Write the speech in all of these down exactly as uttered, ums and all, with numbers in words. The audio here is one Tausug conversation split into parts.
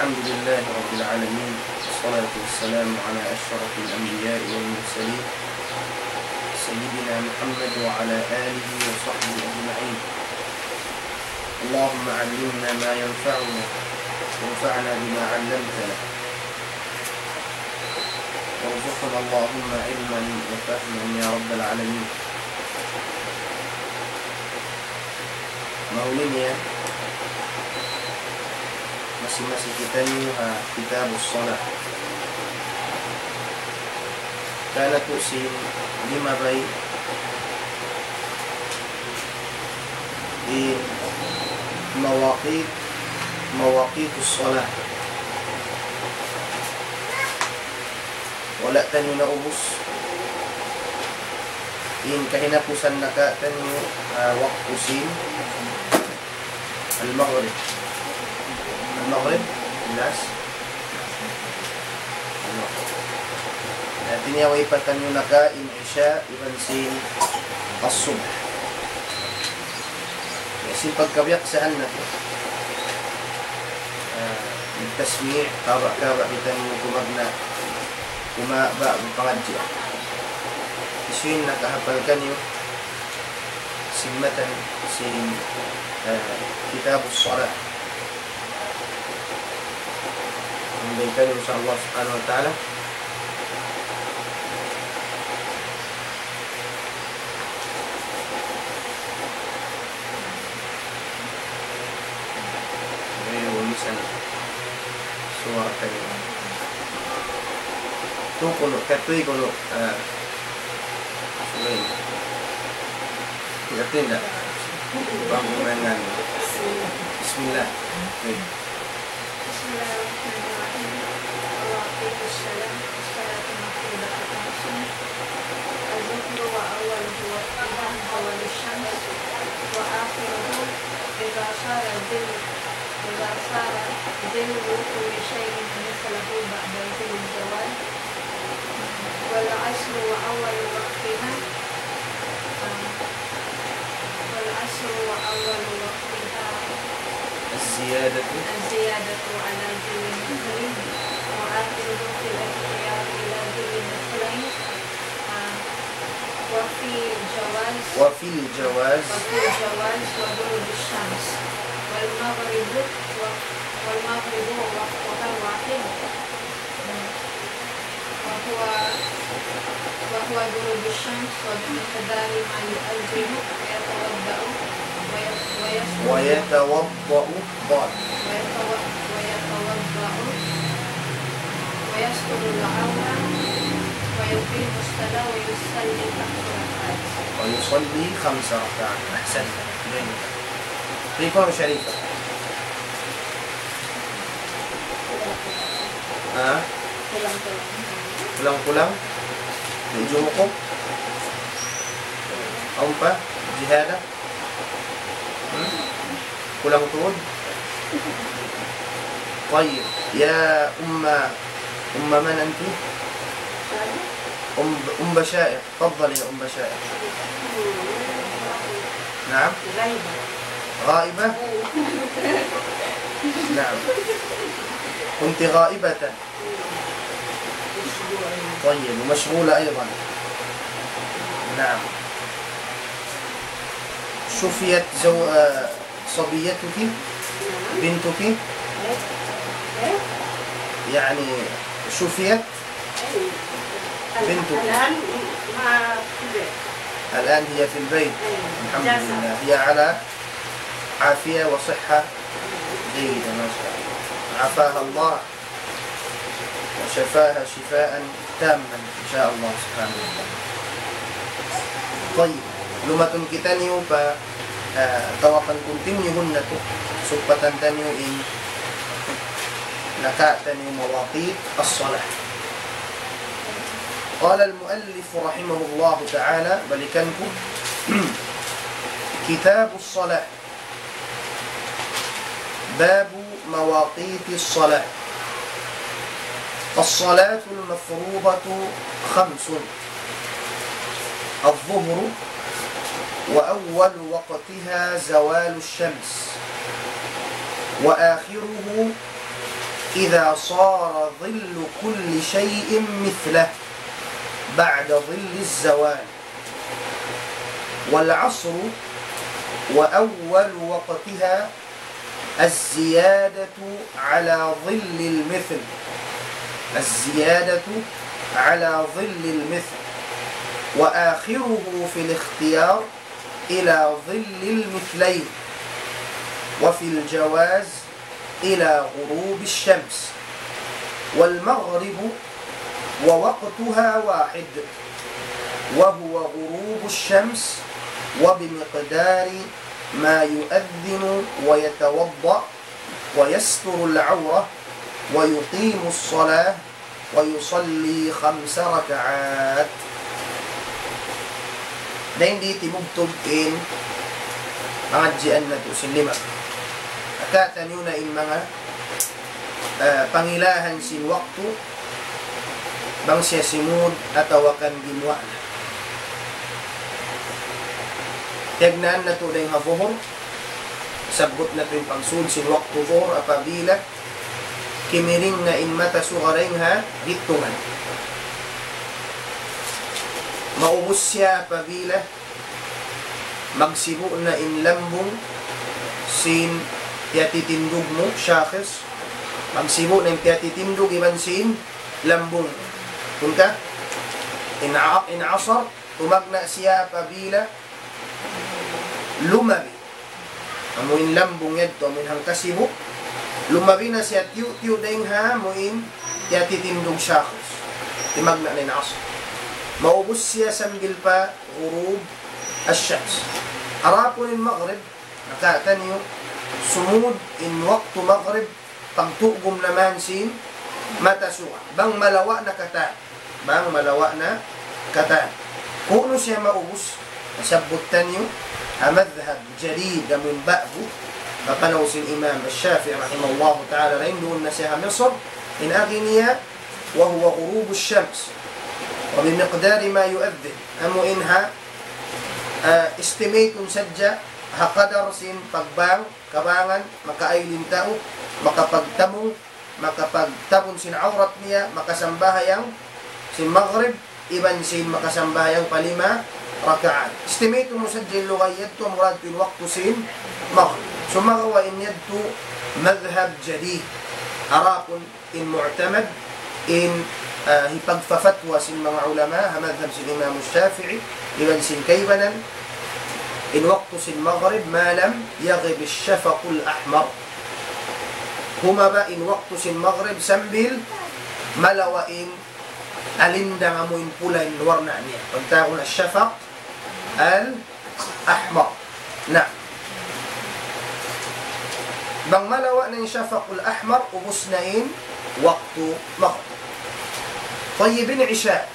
الحمد لله رب العالمين، والصلاة والسلام على أشرف الأنبياء والمرسلين، سيدنا محمد وعلى آله وصحبه أجمعين. اللهم علمنا ما ينفعنا، وانفعنا بما علمتنا، وارزقنا اللهم علما وفهما يا رب العالمين. Mahuli niya, masi-masi kitaniyu ha Kitabus Salah. Kana tu sin limabay in mawaqit, mawaqitus salah. Wala' taniyu naubus in kahinapusan naka taniyu, ah, waktu sin al-maghrib. Al-maghrib, jelas? Al-maghrib. Hati niya way pa taniyu naka in isya iban sin as-subh. Ya, sin pagkabiyaksahan natu', ah, tasmi', kaba'-kaba' kitaniyu tumagna', kuma ba pangadji'. Hisiyu in nakahapal kaniyu sin matan sin, ah, Kitabus Salah. Mabay kaniyu, insya Allah subhanahu wa ta'ala. Ngayon, minsan, suwara kayo. Tu kunu', katuy kunu', ah, Sulaim. Katuy na. Bang kumain nga. Bismillah. Okay. بسم الله الرحمن الرحيم. مواقيت الصلاة. الصلاة مفروضة خمس. الظهر وأوله وقتها زوال الشمس، وآخره إذا صار ظل، إذا صار ظل كل شيء مثله بعد ظل الزوال. والعصر وأول وقتها، والعصر وأول وقتها الزيادة. الزيادة على ظل مثل، وآخره في الاحتياط إلى ظل مثلين، آه، وفي الجواز، وفي الجواز. وفي الجواز وغروب الشمس. والمغرب و-، والمغرب وقتها واحد. وهو، وهو غروب الشمس وبمقدار ما يؤذن ويتوضأ وي-، ويسجد. ويتوضأ، ضاد. ويتو-، ويتوضأ ويستر العورة ويقيم الصلاة ويصلي خمس ركعات. ويصلي خمس ركعات. أحسنت. جيد. Kayfa, Sharifah? Ha? Kulang-kulang. Kulang-kulang? Di' jumukup? Awn pa? Jihada? Hmm? Kulang tuud? طيب. يا أم، أم من أنت؟ أم، أم بشائر. تفضلي يا أم بشائر. نعم. غائبة. غائبة؟ نعم. كنت غائبة. طيب، ومشغولة أيضا. نعم. شفيت زو-، آه، صبيتك؟ بنتك؟ يعني شفيت؟ بنتك. الآن ما في البيت. الآن هي في البيت. الحمد لله. هي على عافية وصحة جيدة، ما شاء الله. عافاها الله وشفاها شفاء تاما إن شاء الله سبحانه وتعالى. طيب. Lumatun kitaniyu pa, ah, tawakan kuntinyuhun natu', sugpatan taniyu in naka' taniyu مواقيت الصلاة. قال المؤلف رحمه الله تعالى, balikan ku, كتاب الصلاة. باب مواقيت الصلاة. الصلاة المفروضة خمس: الظهر، وأول وقتها زوال الشمس، وآخره إذا صار ظل كل شيء مثله بعد ظل الزوال. والعصر وأول وقتها الزيادة على ظل المثل، الزيادة على ظل المثل، وآخره في الاختيار إلى ظل المثلين، وفي الجواز إلى غروب الشمس. والمغرب ووقتها واحد، وهو غروب الشمس وبمقدار ما يؤذن ويتوضأ ويستر العورة ويقيم الصلاة ويصلي خمس ركعات. Dayn di timubtub in pangadjian natu' sin lima. Katan yun na in manga, ah, pangilahan sin waktu, bang siya simud atawa kan gimuwa' na. Tiyagnaan natu' dayn ha zuhur, sabbut natu' in pagsud sin waktu zuhur apabila kimiring na in mata suga dayn ha gitungan. Maubus siya apabila magsibu' na in lambung sin tiyatitindug mu, shakhis. Magsibu' na in tiyatitindug iban sin lambung. Kun ka, in a-, in asar, tumagna' siya apabila lumabi. Amu in lambung yadtu, amu in hangkasibu'. Lumabi na siya tiyu'-tiyu' dayn ha, amu in tiyatitindug shakhis. Timagna' na in asar. Maubus siya sambil pa ghurub ash-shams. Adapun in maghrib, nakataniyu, sumud in waktu maghrib, pagtugum na man sin mata suga. Bang malawa' na katan. Bang malawa' na katan. Kunu' siya maubus, sabbut taniyu, ha madhhab jadid, amu in ba'gu, mapanaw sin Imam Shafi'i rahimahullahu ta'ala, dayn duun na siya ha Misr, in agi niya, وهو غروب الشمس وبمقدار ما يؤذن. Amu in ha, ah, estimate sadja, ha kadar sin pagbang, kabangan, makaayil in tau, makapagtamung, makapagtabun sin awrat niya, makasambahayang sin maghrib, iban sin makasambahayang pa lima rakaat. Estimate mu sadja in lugay yadtu, murad in waktu sin maghrib. Sumagawa' in yadtu madhhab jadid. Adapun in mu'tamad, in, ah, hipagpafatwa sin manga ulama, ha madhhab sin Imam Shafi'i, iban sin kaibanan, in waktu sin maghrib, ما لم يغب الشفق الأحمر. Humaba in waktu sin maghrib sambil malawa' in alindang amu in pula in warna niya. Pagtawagun ash-shafaq al-ahmar. Na. Bang malawa' na in shafaqul ahmar, ubus na in waktu maghrib. Tayyib, in isha.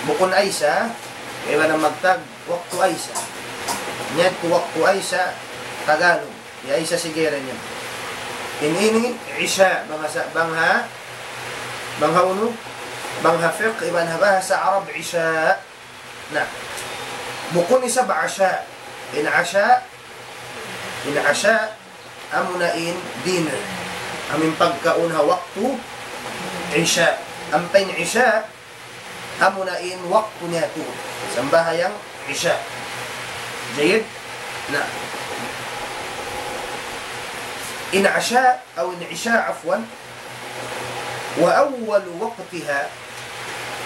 Bukun isha, iban na magtag waktu isha. Niya tu waktu isha, Tagalog. Ya isha sigera niya. In ini isha, bang ha sa-, bang ha, bang ha unu, bang ha fiqh, iban ha bahasa Arab, isha. Na, bukun isab asha. In asha, in asha, amuna in dinner. Amu in pagkaun ha waktu isha. Ampa in isha, amuna in waktu niya tuud. Sambahayang isha. Jayyid? Na. In asha, aw in isha, afwan, وأول وقتها,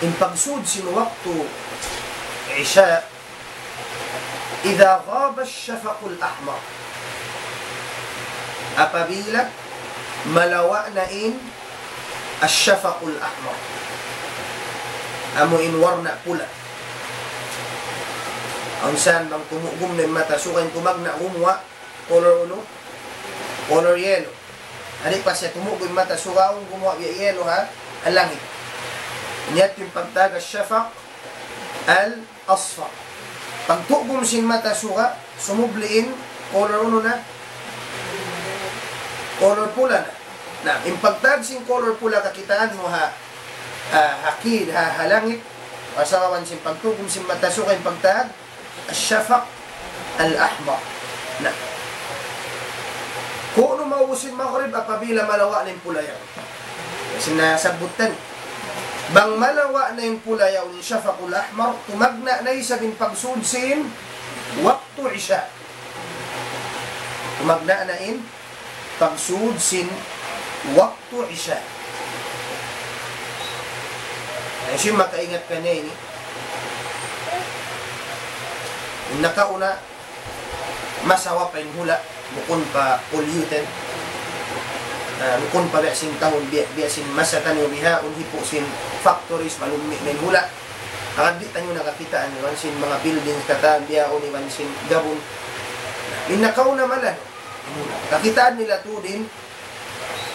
in pagsud sin waktu isha, إذا غاب الشفق الأحمر. Apabila malawa' na in الشفق الأحمر. Amu in warna pula. Awn san bang tumugum na in mata suga, in tumagna' gumuwa' color unu? Color yellow. Di' pa siya tumugum in mata suga, awn gumuwa' yellow ha, ha langit. Niya in pagtawag الشفق الأصفر. Pagtugum sin mata suga, sumubli in color unu na? Color pula na. Na, in pagtawag sin color pula kakitaan mu ha, ha, ha kid, ha, ha langit, kasababan sin pagtugum sin mata suga, in pagtawag الشفق الأحمر. Na. Kunu' maubus in Maghrib apabila malawa' na in pula yaun. Kasi nasabbut tani. Bang malawa' na in pula yaun, in Shafaqul Ahmar, tumagna' na isab in pagsud sin waktu Isha. Tumagna' na in pagsud sin waktu Isha. Ay, siya makaingat kaniya ini. In nakauna, masawa pa in hula', bukun pa polluted. Ah, bukun pa biya' sin tahun, biya', biya' sin masa taniyu bihaun, hipu' sin factories, malummi' na in hula'. Hangkan di' taniyu na kakitaan, iban sin manga buildings katan bihaun, iban sin gabun. In nakauna malan, kakitaan nila tuud in,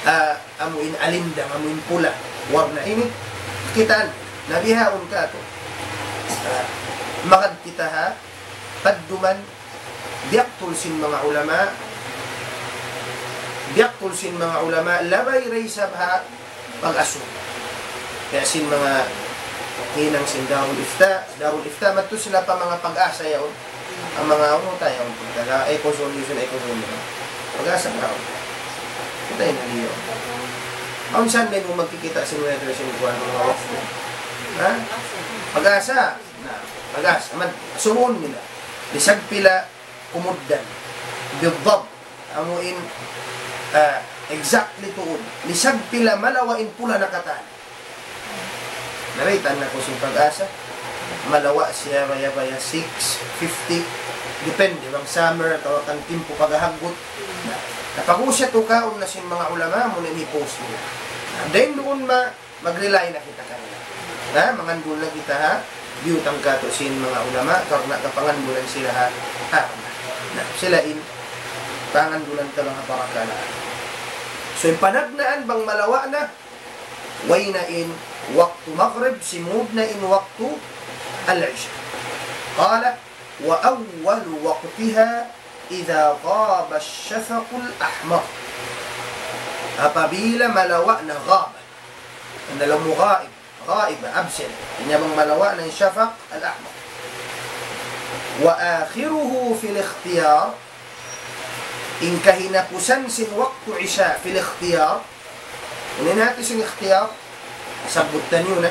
ah, amu in alindang, amu in pula. Warna ini, kakitaan, na bihaun katu'. Ah, magad kita ha, padduman, biyaktul sin manga ulama, biyaktul sin manga ulama, labay da isab ha pag-asubu. Kaya sin manga hinang sin Darul Ifta, Darul Ifta, madtu sila pa manga pag-asa yaun. Amu in manga unu tayo, pagkala, air condition, air condition. Pag-asa na. Kita in liyo. Awn saan na in magkikita' sin weather sin kuwan, manga waktu. Ha? Pag-asa. Na, pag-asa. Mad-, asubuhun nila. Lisag pila kumugdan. Bidab. Amu in, ah, exactly tuud. Lisag pila malawa' in pula na katan. Naraytaan na ku sin Pag-asa. Malawa' siya baya-baya six fifty. Depende bang summer atawa kan timpu paghahaggut. Na, na pag-usat ukaun na sin manga ulama, amu na in hipost nila. Na, dayn duun ma-, mag-rely na kita kanila. Na, mangandul na kita ha, biyutang katu' sin manga ulama, karna' kapangandulan sila ha, ha, na, sila in, pangandulan ta lang ha parakala'. So, in panagnaan bang malawa' na, way na in waktu Maghrib, simud na in waktu Al-Isha. قال: وأول وقتها إذا غاب الشفق الأحمر. Apabila malawa' na ghaba. Anong laung mu ghaib? Ghaib, absent. Hāti niya bang malawa' na in shafaq al-ahmar. وآخره في الاختيار. In kahinapusan sin waktu Isha fil ikhtiyar. Unu in hāti sin ikhtiyar? Sabbut taniyu na.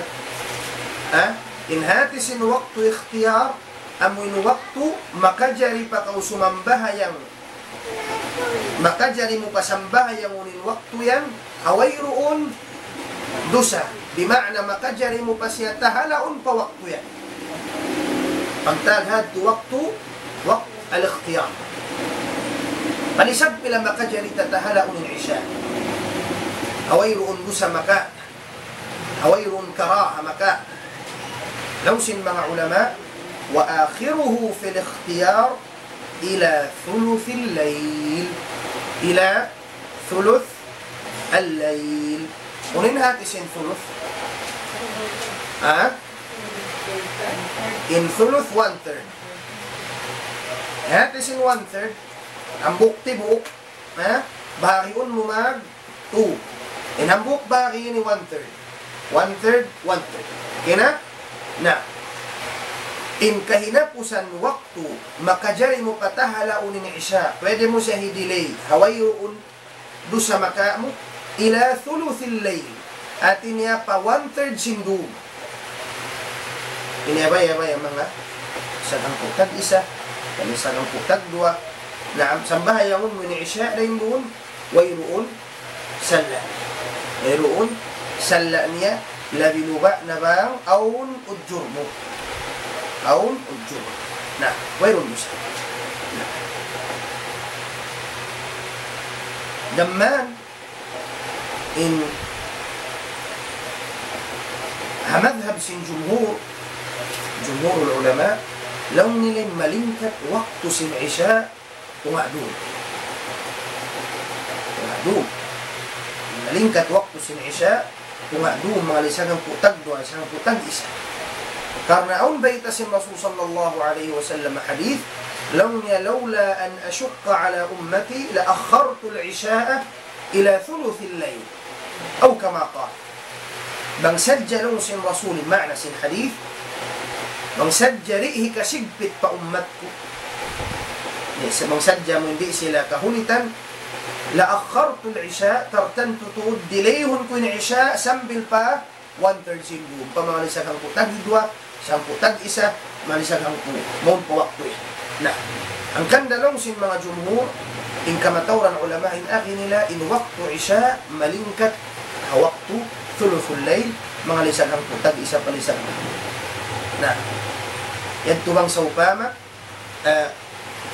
Ha? In hāti sin waktu ikhtiyar, amu in waktu makajari pa kaw sumambahayang, makajari mu pa sambahayangun in waktu yan, ha wayruun dusa, bima'na makajari mu pa siya tahalaun pa waktu yan. Pagtag hadtu waktu, waktu al-ikhtiyar. Palisag pila makajari ta tahalaun in Isha. Ha wayruun dusa maka, ha wayruun karaha maka. Laung sin manga ulama, وآخره في الاختيار إلى ثلث الليل. إلى ثلث الليل. Unu in hāti sin thuluth? Ha? In thuluth, one third. Hāti sin one third, hambuuk tibuuk, ha? Bahagiun mu mag two. In hambuuk bahagi ini one third. One third, one third. Okay na? Na, in kahinapusan waktu, makajari mu pa tahalaun in Isha. Pwede mu siya hi-delay. Ha wayruun dusa maka mu, إلى ثلث الليل. Hāti niya pa one third sin dum. Ini abay, abay, manga sangpu' tag isa, kani sangpu' tag duwa. Naam, sambahayangun mu in Isha dayn duun, wayruun salla'. Wayruun salla' niya, labi luba' na bang awn ujur mu. Awn ujur. Na, wayruun dusa. Na. Damman in ha madhhab sin jumhur, jumhurul ulama, laung nila in malingkat waktu sin Isha, tunga' dum. Tunga' dum. Malingkat waktu sin Isha, tunga' dum, manga lisag hangpu' tag duwa, lisag hangpu' tag isa. Karna' awn bayta' sin Rasul sallallahu alayhi wasallam hadith, laung niya, لولا أن أشق على أمتي لأخرت العشاء إلى ثلث الليل. أو كما قال. Bang sadja laung sin Rasul, ma'na sin hadith, bang sadja di' hikasigpit pa ummat ku. Di', sa-, bang sadja mu di' sila kahulitan, لأخرت العشاء, tartantu tuud dilayhun ku in Isya sambil pa one third sin dum. Pamalisag hangpu' tag duwa, hangpu' tag isa, malisag hangpu', mawn pa waktu yan. Na, hangkan laung sin manga jumhur, in kamatauran ulama in agi nila, in waktu Isya malingkat ha waktu thuluthul layl, malisag hangpu' tag isa, palisag hangpu'. Na, yadtu bang sawpama, eh,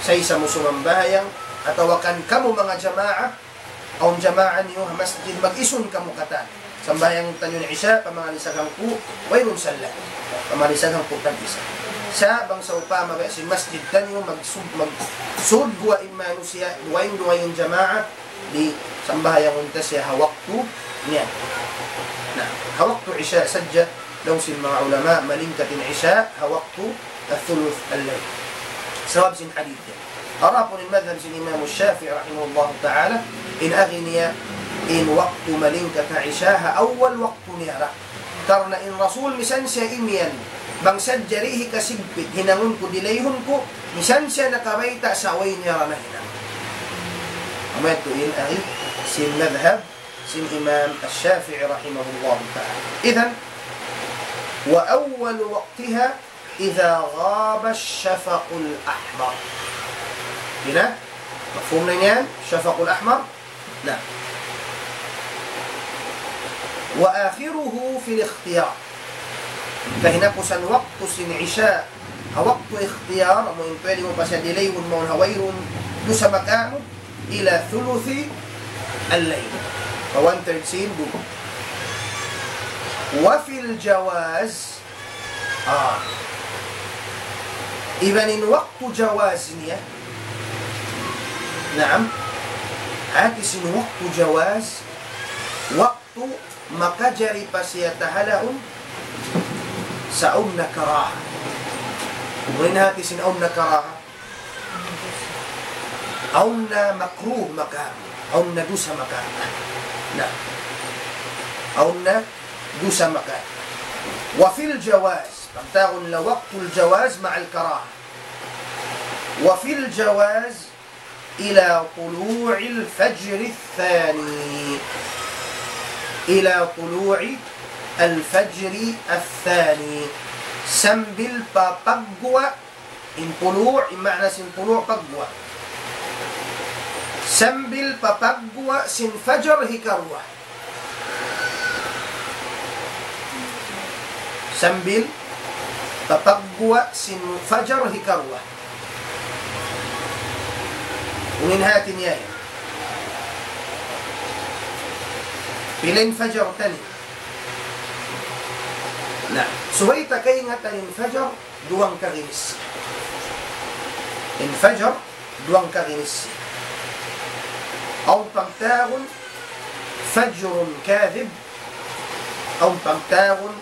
sa isa mu sumambahayang, atawa kan kamu manga jamaa, awn jamaa niyu ha masjid, mag-isun kamu katan. Sambahayang taniyu in Isya, pamalisag hangpu', wayruun salla. Pamalisag hangpu' tag isa. Sa' bang sawpama biya' sin masjid taniyu, magsud-, magsud guwa' in manusiya', dugaing-dugaing in jamaa, di' sambahayangun ta siya ha waktu niya. Na, ha waktu Isya sadja, laung sin manga ulama, malingkat in Isya ha waktu thuluthul layl. Sabab sin hadith yan. Adapun in madhhab sin Imam Shafi'i rahimahullahu ta'ala, in agi niya, in waktu malingkat ha Isya ha awwal waktu niya ra. Karna' in Rasul misan siya imiyan, bang sadja di' hikasigpit, hinangun ku, dilayhun ku, misan siya nakabayta' sa' way niya ra nahinang. Amu yadtu in agi sin madhhab sin Imam Shafi'i rahimahullahu ta'ala. Idhan, وأول وقتها إذا غاب الشفق الأحمر. Di' na? Mafhum na yan? Shafaqul ahmar. Na. وآخره في الاختيار. Kahinapusan waktu sin Isya, ha waktu ikhtiyar, amu in pwede mu pa siya dilayhun mawn ha wayruun dusa makamu, إلى ثلث الليل. Pa one third sin dum. وفي الجواز, ah. Iban in waktu jawaz niya. Naam. Hati sin waktu jawaz, waktu makajari pa siya tahalaun sa' awn na karaha. Unu in hati sin awn na karaha? Awn na makruh maka, awn na dusa maka. Na. Awn na dusa maka. وفي الجواز, pagtawagun la وقت الجواز مع الكراهة. وفي الجواز إلى طلوع الفجر الثاني. إلى طلوع الفجر الثاني. Sambil pa pagguwa' in tulu', in maana sin tulu', pagguwa'. Sambil pa pagguwa' sin fajar hikaruwa. Sambil pa pagguwa' sin fajar hikaruwa. Unu in hati niya yan? Pila in fajar taniyu? Na, subay ta kaingatan in fajar, duwang kaginis. In fajar, duwang kaginis. Awn pagtawagun فجر كاذب, awn pagtawagun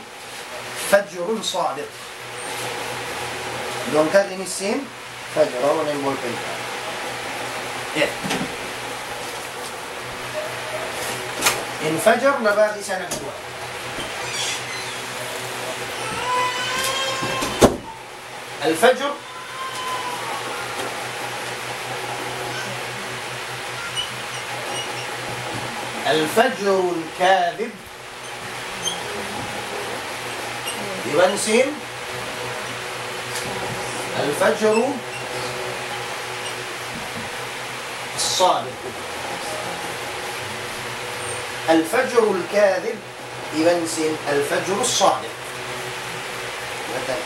فجر صادق. Duwang kaginis sin fajar, awn na in ballpen. Yan. In fajar nabahagi' sa nagduwa. الفجر، الفجر الكاذب, iban sin الفجر الصادق. الفجر الكاذب iban sin الفجر الصادق. Matan.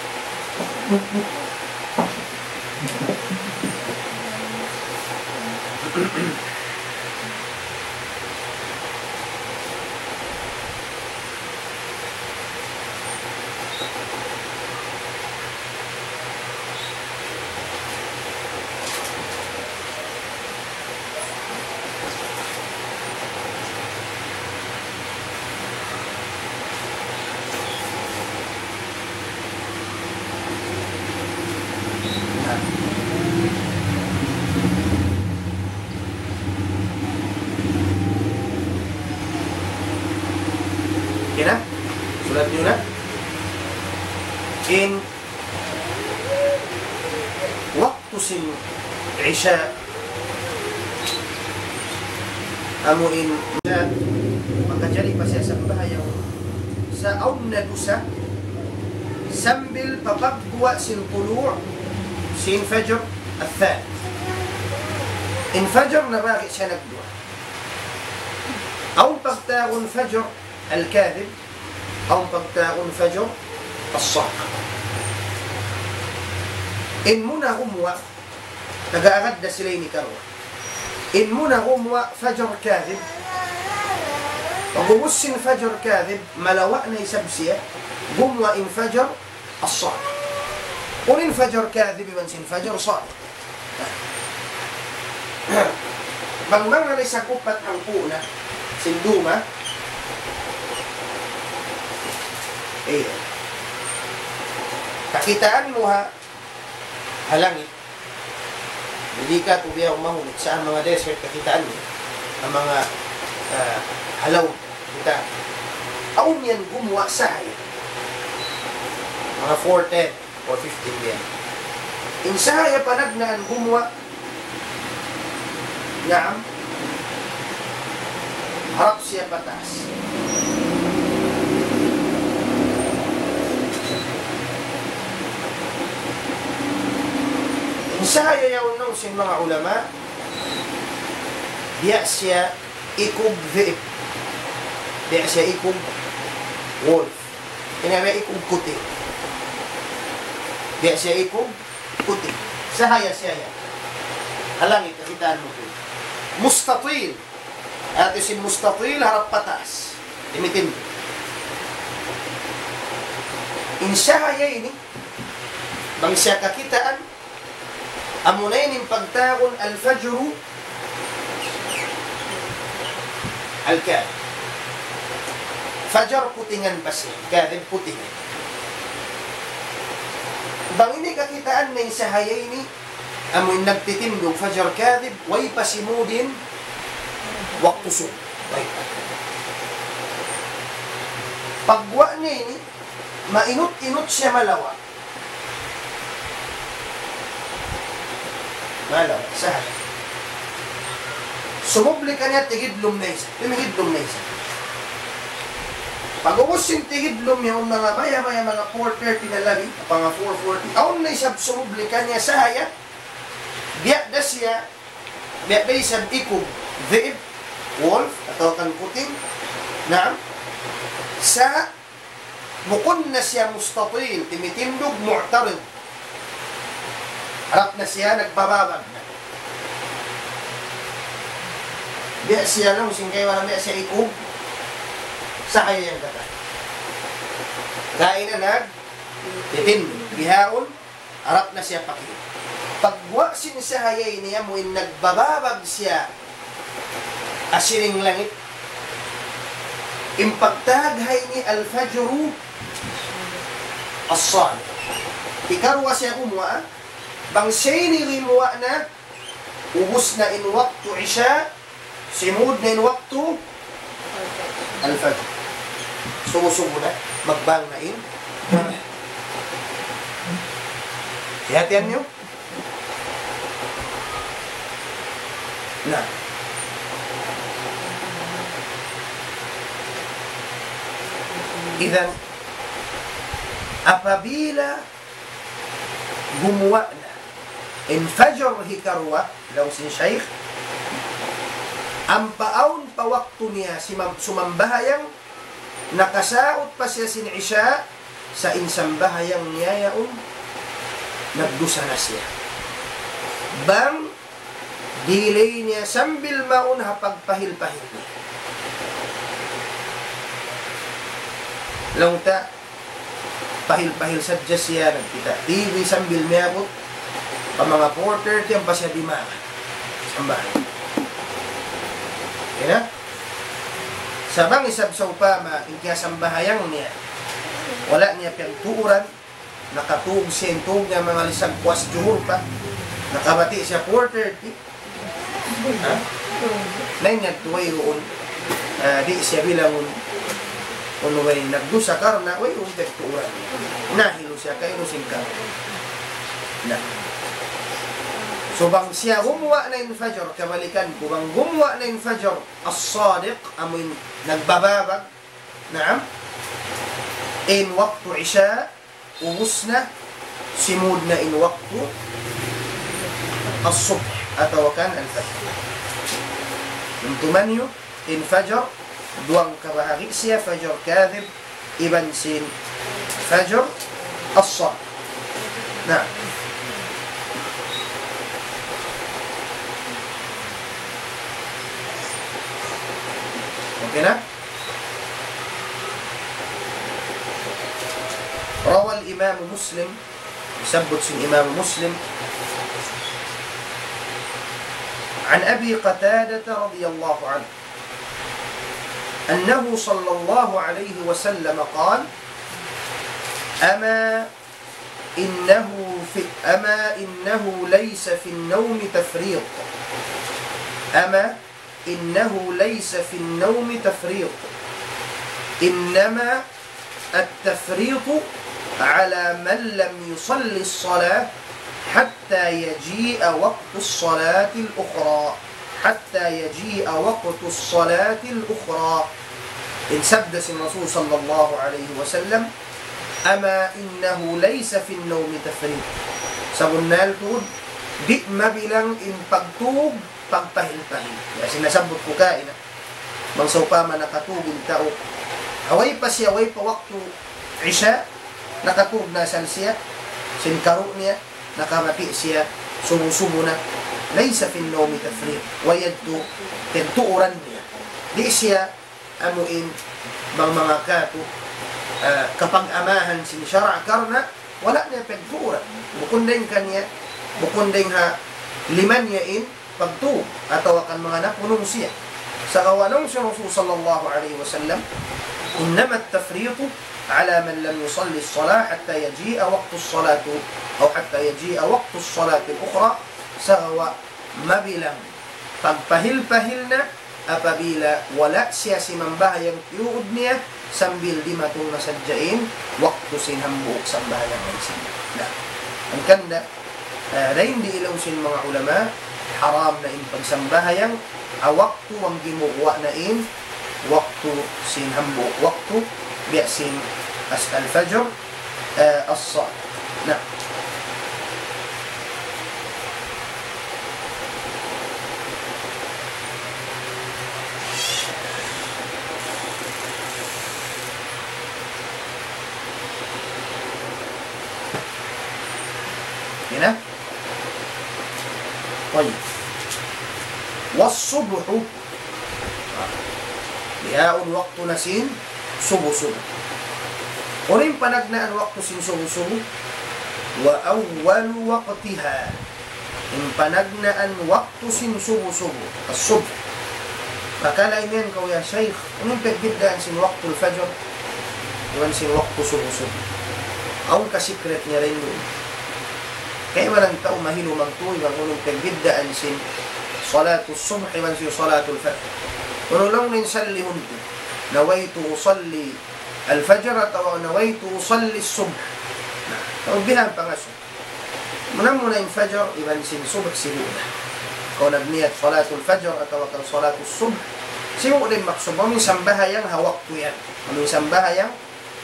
Okay na? Sulat niyu na? In waktu sin Isya, Amu in, makajari pa siya sambahayang sa awn na dusa, sambil pa pagguwa' sin tulu' sin Fajr al-Thani. In Fajr nabahagi' siya nagduwa. Awn pagtawagun Fajr al-Kadhib, awn pagtawagun Fajr al-Sadiq. In muna gumuwa', nag-aagad da sila ini karuwa. In muna gumuwa' Fajr Kadhib. Pag'ubus sin Fajr Kadhib, malawa' na isab siya, gumuwa' in Fajr al-Sadiq. Unu in Fajr Kadhib iban sin Fajr Sadiq? Bang manga na isab upat hangpu' na sin duma. Eh. Kakitaan mu ha, ha langit. Di' katu' biya' umahun sa manga desert kakitaan mu. Ha manga, ah, ha laut. Kita. Awn yan gumuwa' sahaya. Manga four ten. Four fifteen yan. In sahaya panagnaan gumuwa'. Naam. Harap siya pataas. In sahaya yaun laung sin manga ulama, biya' siya ikug dhi'b. Biya' siya ikug wolf. Ini biya' ikug kuting. Biya' siya ikug kuting. Sahaya siya yan. Ha langit, kakitaan mu. Mustatil. Hati sin mustatil, harap pataas. Imitim. In sahaya ini, bang siya kakitaan, amuna ini in pagtawagun al-fajru al-kadhib. Fajar putingan pa siya, kadhib putingan. Bang ini kakitaan na in sahaya ini, amu in nagtitindug fajar kadhib, way pa simud in waktu subuh. Way pa. Pagguwa' niya ini, mainut-inut siya malawa'. Malawa', sahaya. Sumubli kaniya tigidlum na isab. Tumigidlum na isab. Pag'ubus sin tigidlum niya, awn manga maya-maya, manga four thirty na labi, pa manga four forty. Awn na isab sumubli kaniya sahaya. Biya' da siya, biya' da isab ikug dhi'b, wolf, atawa kan kuting. Naam. Sa' bukun na siya mustatil, timitindug, mu'tarid. Harap na siya, nagbababag na. Biya' siya laung sin kaibanan, biya' siya ikug sahaya yan katan. Kaina nagtitindug. Bihaun, harap na siya pa kiri. Pagguwa' sin sahaya ini, amu in nagbababag siya ha siring langit. In pagtawag ha ini al-fajru as-sadiq. Hikaruwa siya gumuwa', bang siya ini gumuwa' na, ubus na in waktu Isya, simud na in waktu al-fajr. Subu-subu na, magbang na in. Hati-hatihan niyu. Na. Idan, apabila gumuwa' na in fajr hikaruwa, laung sin Shaykh, ampa awn pa waktu niya simam-, sumambahayang, nakasaut pa siya sin Isya, sa' in sambahayang niya yaun, nagdusa na siya. Bang delay niya sambil mawn ha pagpahil-pahil niya. Laung ta, pahil-pahil sadja siya, nagkita' T V sambil miyabut pa manga four thirty, ampa siya dimagan. Sambahayang. Kaya na? Sa' bang isab sawpama, in kiyasambahayang niya, wala' niya piyagtuuran, nakatug siya, in tug niya manga lisag puas juhur pa. Nakabati' siya four thirty. Ha? Na in yadtu wayruun, ah, di' siya bilangun, unu, way nagdusa karna' wayruun piyagtuuran. Nahilu siya kaynu sin ka. Na. So, bang siya gumuwa' na in fajr, kabalikan ku, bang gumuwa' na in fajr as-sadiq, amu in nagbababag, naam, in waktu isya, ubus na, simud na in waktu as-subh, atawa kan al-fajr. Tumtuman niyu, in fajr, duwang kabahagi' siya, fajr kadhib, iban sin fajr as-sadiq. Na. Okay na? روى الإمام مسلم، sabbut sin Imam Muslim, عن أبي قتادة رضي الله عنه أنه صلى الله عليه وسلم قال: أما إنه في، أما إنه ليس في النوم تفريط. أما إنه ليس في النوم تفريط. إنما التفريط على من لم يصل الصلاة حتى يجيء وقت الصلاة الأخرى. حتى يجيء وقت الصلاة الأخرى. In sabda sin Rasul sallallahu alayhi wasallam, أما إنه ليس في النوم تفريط. Sabunnal tuud, di' mabilang in pagtug pagpahil-pahil. Ya, sin nasabbut ku kaina. Bang sawpama nakatug in tau, ha way pa siya, way pa waktu isya, nakatug na asal siya, sin karu' niya, nakabati' siya, subu-subu na, ليس في النوم تفريط. Way yadtu pagtuuran niya. Di' siya amuin bang manga katu', ah, kapag-amahan sin sara' karna' wala' niya pagtuuran. Bukun dayn kaniya, bukun dayn ha lima niya in pagtug, atawa kan manga napunung siya. Sagawa' laung sin Rasul sallallahu alayhi wasallam, إنما التفريط على من لم يصل الصلاة حتى يجيء وقت الصلاة، أو حتى يجيء وقت الصلاة الأخرى. Sagawa' mabilang pagpahil-pahil na apabila wala' siya simambahayang tiyuud niya sambil dimatung na sadja in waktu sin hambuuk sambahayang sin. Na, hangkan da, eh, dayn di laung sin manga ulama, haram na in pagsambahayang ha waktu bang gimuwa' na in waktu sin hambuuk waktu, biya' sin as-, al-fajr, eh, as-sa-, na. Yan na. Tayyib. والصبح. Bihaun waktu na sin subu-subu. Unu in panagnaan waktu sin subu-subu? وأول وقتها. In panagnaan waktu sin subu-subu. As-subh. Pakala imiyan kaw ya Shaykh, unu in pagbiddaan sin waktu al-fajr iban sin waktu subu-subu? Awn ka secret niya rin duun. Kaya walang tau mahilu magtuy bang unu in pagbiddaan sin salatul subh iban sin salatul fajr. Unu laung niya in sallihun ku, نويت أصلي الفجر atawa نويت أصلي الصبح. Na, tau bihan pangasubu. Muna-muna in fajr iban sin subh sibu' na. Kaw nagniyat salatul fajr atawa kan salatul subh, sibu' na in maksud mu in sambahayang ha waktu yan. Amu in sambahayang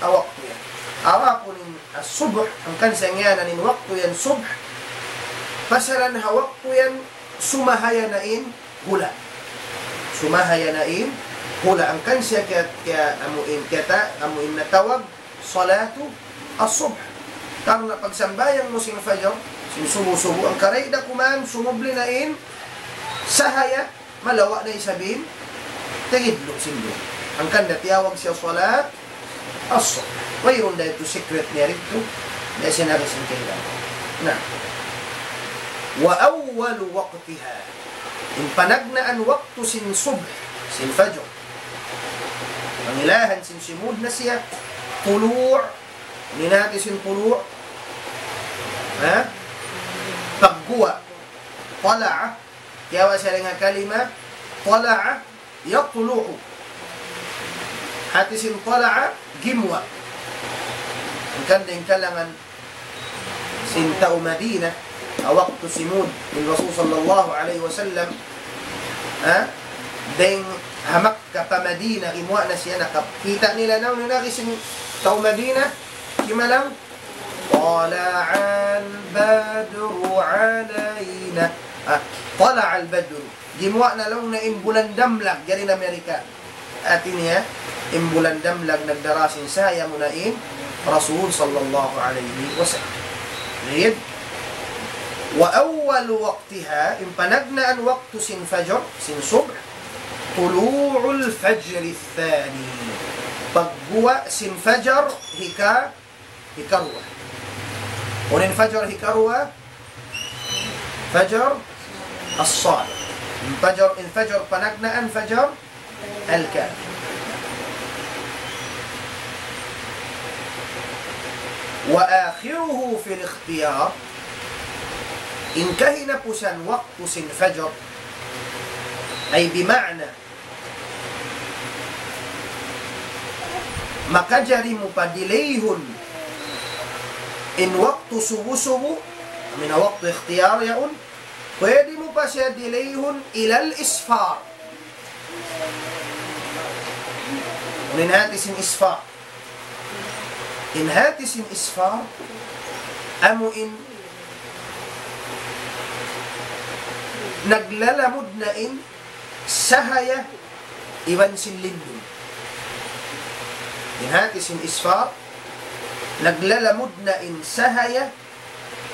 ha waktu yan. Adapun in as-subh, hangkan siya ngiyanan in waktu yan subh, pasalan ha waktu yan sumahaya na in hula'. Sumahaya na in hula'. Hangkan siya kiya-, kiya-, amu in kiyata-, amu in natawag salatu as-subh. Karna' pagsambahayang mu sin fajr, sin subu-subu, hangkan da kuman sumubli na in sahaya, malawa' na isab in tigidlum sin dunya. Hangkan da tiyawag siya salat as-subh. Wayruun da yadtu secret niya didtu. Biya' sin nari sin kailan. Na. وأول وقتها. In panagnaan waktu sin subh, sin fajr. Pangilahan sin simud na siya, tulu', minati sin tulu', ha? Pagguwa', tala'a, kiyawa' siya dayn ha kalima, tala'a, yatlu'u. Hati sin tala'a, gimuwa'. Hangkan dayn kalangan sin tau Madina, ha waktu simud in Rasul sallallahu alayhi wasallam, ha? Dayng ha Makkah pa Madinah, gimuwa' na siya, nakakita' nila na, unu na, kisin tau Madinah, kimalang, "Tala'al badru alayna." Ah, "Tala'al badru." Gimuwa' na laung na in bulan damlag, jari na Amerika. Hati niya, in bulan damlag nagdara sin sahaya muna in Rasul sallallahu alayhi wasallam. Jayid. Wa awwalu waqtiha, in panagnaan waktu sin fajar, sin subh, tulu'ul fajri thani. Pagguwa' sin fajar hika hikaruwa. Unu in fajar hikaruwa? Fajar as-sadiq. In fajar, in fajar panagnaan, fajar al-kadhib. Wa akhiruhu fil ikhtiyar. In kahinapusan waktu sin fajar, ay bima'na, makajari mu pa delayhun in waktu subu-subu, amu in waktu ikhtiyar yaun, pwede mu pa siya delayhun ilal isfar. Unu in hati sin isfar? In hati sin isfar, amu in naglalamud na in sahaya iban sin lindum. In hati sin isfar, naglalamud na in sahaya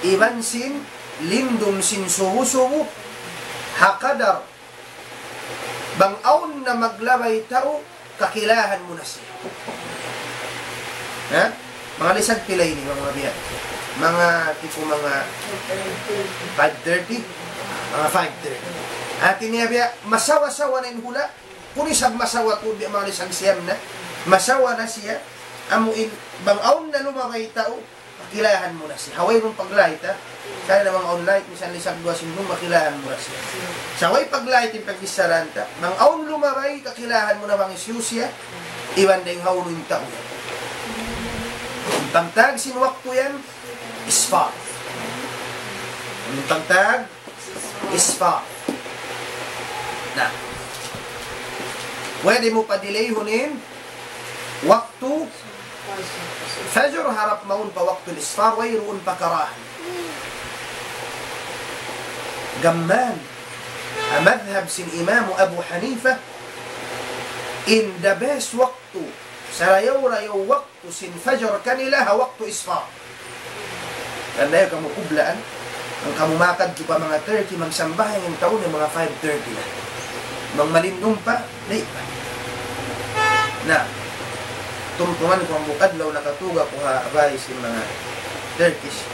iban sin lindum sin subu-subu, ha kadar bang awn na maglabay tau, kakilahan mu na siya. Ha? Manga lisag pila ini, manga biya'? Manga tipo manga five thirty? Manga five thirty. Hati niya biya', masawa-sawa na in hula', kunu' isab masawa tuud biya' manga lisag siyam na, masawa na siya, amu in, bang awn na lumabay tau, kakilahan mu na siya. Ha way mu paglahit, ha? Sa' na bang awn lahit, misan lisag duwa sin dum, kakilahan mu na siya. Sa' way paglahit in pagbichara ta. Bang awn lumabay, kakilahan mu na bang hisiyu siya, iban dayng hawnu in tau yan. Pagtawag sin waktu yan, isfar. Pagtawag, isfar. Na. Pwede mu pa delayhun in waktu fajar harap mawn pa waktu isfar, wayruun pa karahan. Gam mayan, ha madhab sin Imam Abu Hanifa, in the best waktu, sarayaw-rayaw waktu sin fajar kanila ha waktu isfar. Karna' ayaw kamu kublaan, bang kamu makadtu pa manga thirty, magsambahayang in tau niya manga five thirty na. Bang malindum pa, di' pa. Na, tumtuman ku hambuuk adlaw nakatug aku ha bay sin manga Turkish.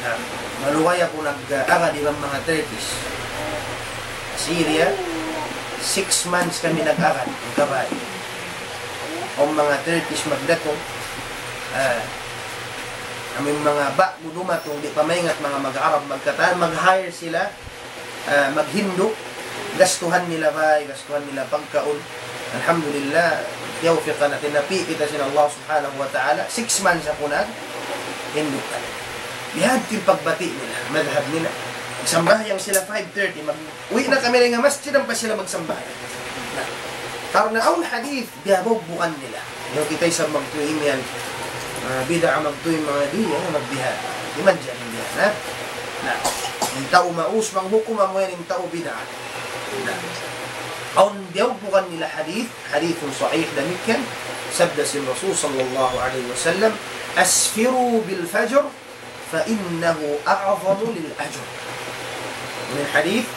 Na, maluhay aku nag-agad iban manga Turkish. Syria, six months kami nag-agad, magkabay. Awn manga Turkish magdatung, ah, amu in manga ba'gu dumatung, di' pa maingat manga mag-Arab, magkatan, mag-hire sila, ah, maghindu', gastuhan nila bay, gastuhan nila pagkaun. Alhamdulillah, tiyawfiqan natin, napi' kita sin Allah subhanahu wa ta'ala, six months aku nag-hindu' kami. Bihadtu in pagbati' nila, madhab nila. Sambahayang sila five thirty, mag-, uwi' na kami dayn ha masjid, ampa sila magsambahayang. Na, karna' awn hadith, biya' bawgbugan nila. Yaun kita isab magtuy imiyan, ah, bid'a magtuy manga di', yan, magbiha'. Di' manjari yan, ha? Na, in tau maus manghukum, amu yan in tau bid'a. Na, awn biyawgbugan nila hadith, hadithun sahih damikkiyan, sabda sin Rasul sallallahu alayhi wasallam, "أسفروا بالفجر فإنه أعظم للأجر." Amu in hadith,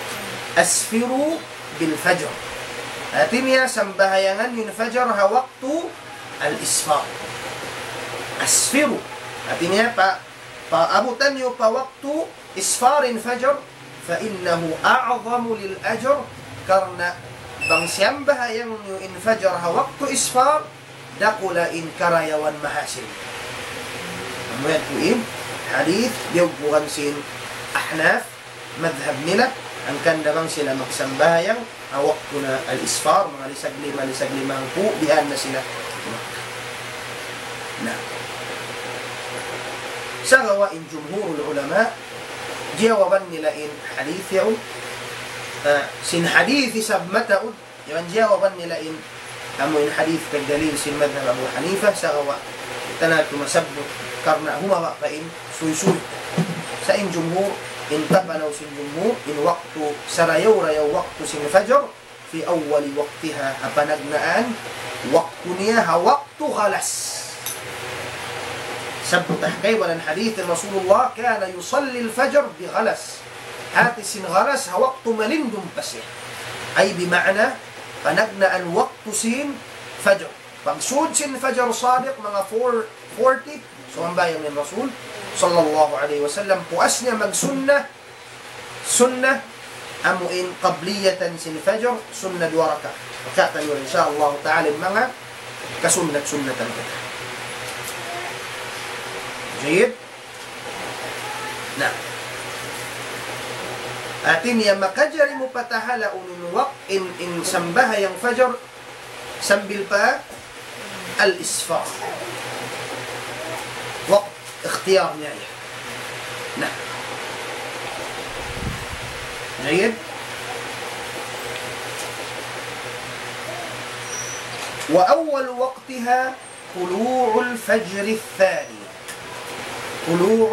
"أسفروا بالفجر." Hati niya, sambahayangan niyu in fajar ha waktu al-isfar. Asfiru. Hati niya, pa, paabutan niyu pa waktu isfar in fajar, فإنه أعظم للأجر, karna' bang siyambahayang niyu in fajar ha waktu isfar, dakula' in karayawan mahasil. Amu yadtu in hadith, biyawgbugan sin Ahnaf, madhab nila, hangkan da bang sila magsambahayang, ha waktu na al-isfar, manga lisag lima, lisag lima hangpu', bihan na sila. Na. Sagawa' in jumhurul ulama, jiyawaban nila in hadith yaun, ah, sin hadith isab mataud, yaun jiyawaban nila in, amu in hadith pagdalil sin madhab Abu Hanifa, sagawa' tantu masabbut, karna' humaba' pa in suysuy. Sa' in jumhur, in kapanaw sin jumhur, in waktu, sarayaw-rayaw waktu sin fajar, في أول وقتها, ha panagnaan waktu niya, ha waktu galas. Sabbut ha kaibanan hadith Rasulullah, كان يصلي الفجر بغلس. Hati sin galas, ha waktu malindum pa siya. Ay bima'na, panagnaan waktu sin fajar. Pagsud sin fajar sadiq, manga four forty, sumambahayang in Rasul, sallallahu alayhi wasallam, puas niya magsunna, sunna, amu in qabliyatan sin fajar, sunna duwa rakaat. Maka tayo, insha Allah ta'ala, manga kasunnat-sunnatan kita. Jayyid? Na. Hati niya makajari mu patahala' in wak-, in, in sambahayang fajar, sambil pa al-isfar. Wak-, ikhtiyar niya yan. Na. Jayyid. وأول وقتها طلوع الفجر الثاني. طلوع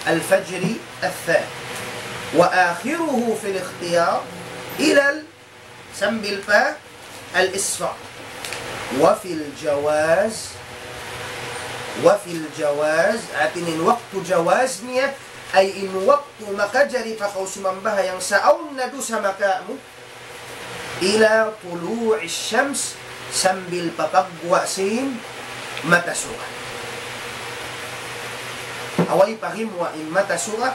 الفجر الثاني. وآخره في الاختيار إلى ال-, sambil pa al-isfar. وفي الجواز، وفي الجواز, hati niya in waktu jawaz niya, ay in waktu makajari pa kaw sumambahayang sa' awn na dusa makamu, إلى طلوع الشمس, sambil pa pagguwa' sin mata suga. Way pa gimuwa' in mata suga,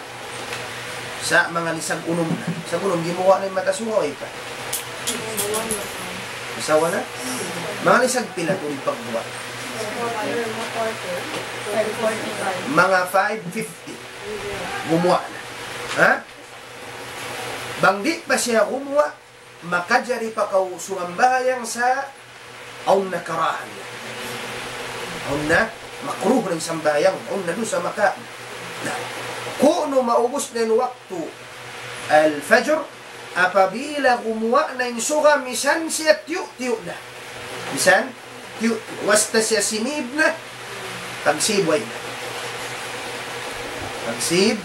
sa' manga lisag unum na. Lisag unum gimuwa' na in mata suga, way pa. Asawa na? Manga lisag pila tuud in pagguwa'? Manga five fifty. Gumuwa' na. Ha? Bang di' pa siya gumuwa', makajari pa kaw sumambahayang sa' awn na karahan. Awn na makruh na in sambahayang, awn na dusa maka. Na, kunu' maubus na in waktu al-fajr, apabila gumuwa' na in suga, misan siya tiyu'-tiyu' na. Misan, tiyu', wasta siya simib na, pagsib way na. Pagsib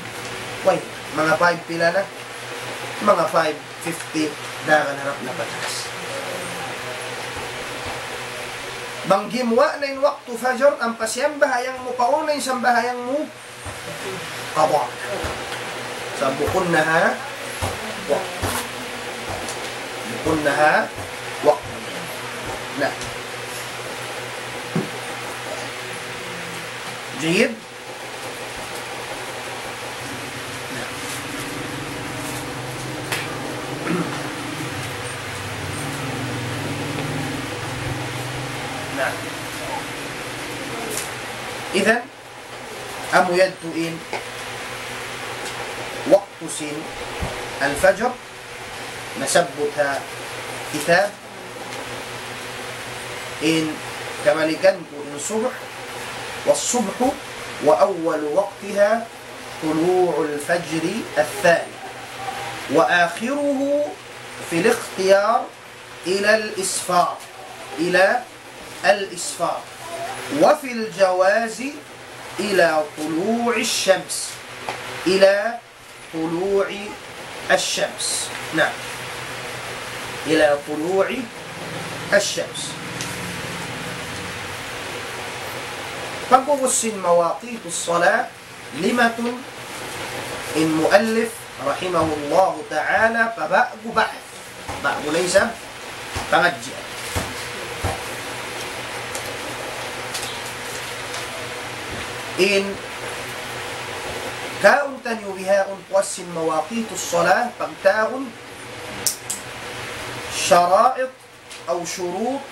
way na. Manga five pila na? Manga five fifty, daran harap na pataas. Bang gimuwa' na in waktu fajar, ampa siyambahayang mu, pauna in sambahayang mu, qada. Sa' bukun na ha waqt. Bukun na ha waqt. Na. Jayyid. Na. Na. Idhan, amu yadtu in waktu sin al-fajr, nasabbut ha kitab in kabalikan ku in subh, والصبح وأول وقتها طلوع الفجر الثاني وآخره في الاختيار إلى الإسفار، إلى الإسفار، وفي الجواز إلى طلوع الشمس، إلى طلوع الشمس. نعم. إلى طلوع الشمس. Pag'ubus sin مواقيت الصلاة, limatun in muallif rahimahullahu ta'ala pa ba'gu bahth, ba'gu na isab pangadji'. In kaun taniyu bihaun puas sin مواقيت الصلاة, pagtawagun شرائط أو شروط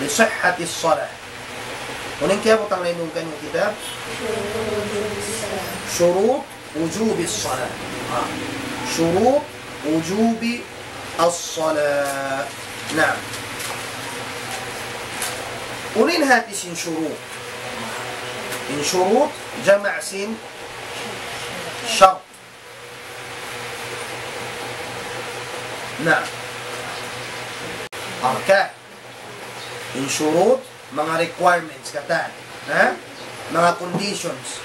لصحة الصلاة. Unu in kiyabutang na in duun kaniyu kitab? شروط وجوب الصلاة. Ah. شروط وجوب الصلاة. Naam. Unu in hati sin shurut? In shurut, jama' sin shart. Na. Arkan. In shurut, manga requirements katan. Ha? Manga conditions.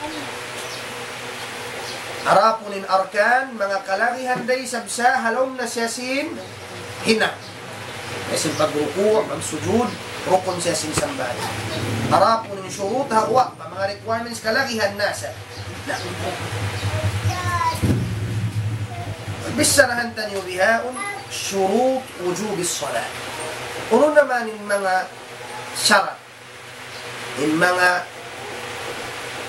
Adapun in arkan, manga kalagihan da isab sa ha lawm na siya sin hinang. Siya sin pagruku', pagsujud, rukun siya sin sambahayang. Adapun in shurut, ha guwa' pa, manga requirements kalagihan na sa. Na. Bichara taniyu bihaun, shurut wujubis salat. Unu na man in manga sharat, in manga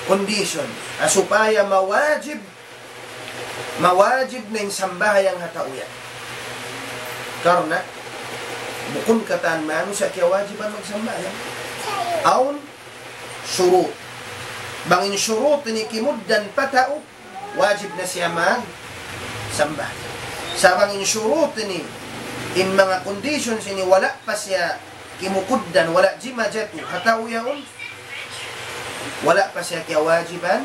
condition, ha supaya mawajib, mawajib na in sambahayang ha tau yan. Karna', bukun katan manusiya' kiyawajiban magsambahayang. Awn shurut. Bang in shurut ini kimugdan pa tau, wajib na siya magsambahayang. Sa' bang in shurut ini, in manga conditions ini wala' pa siya kimugdan, wala' jimajatu ha tau yaun, wala' pa siya kiyawajiban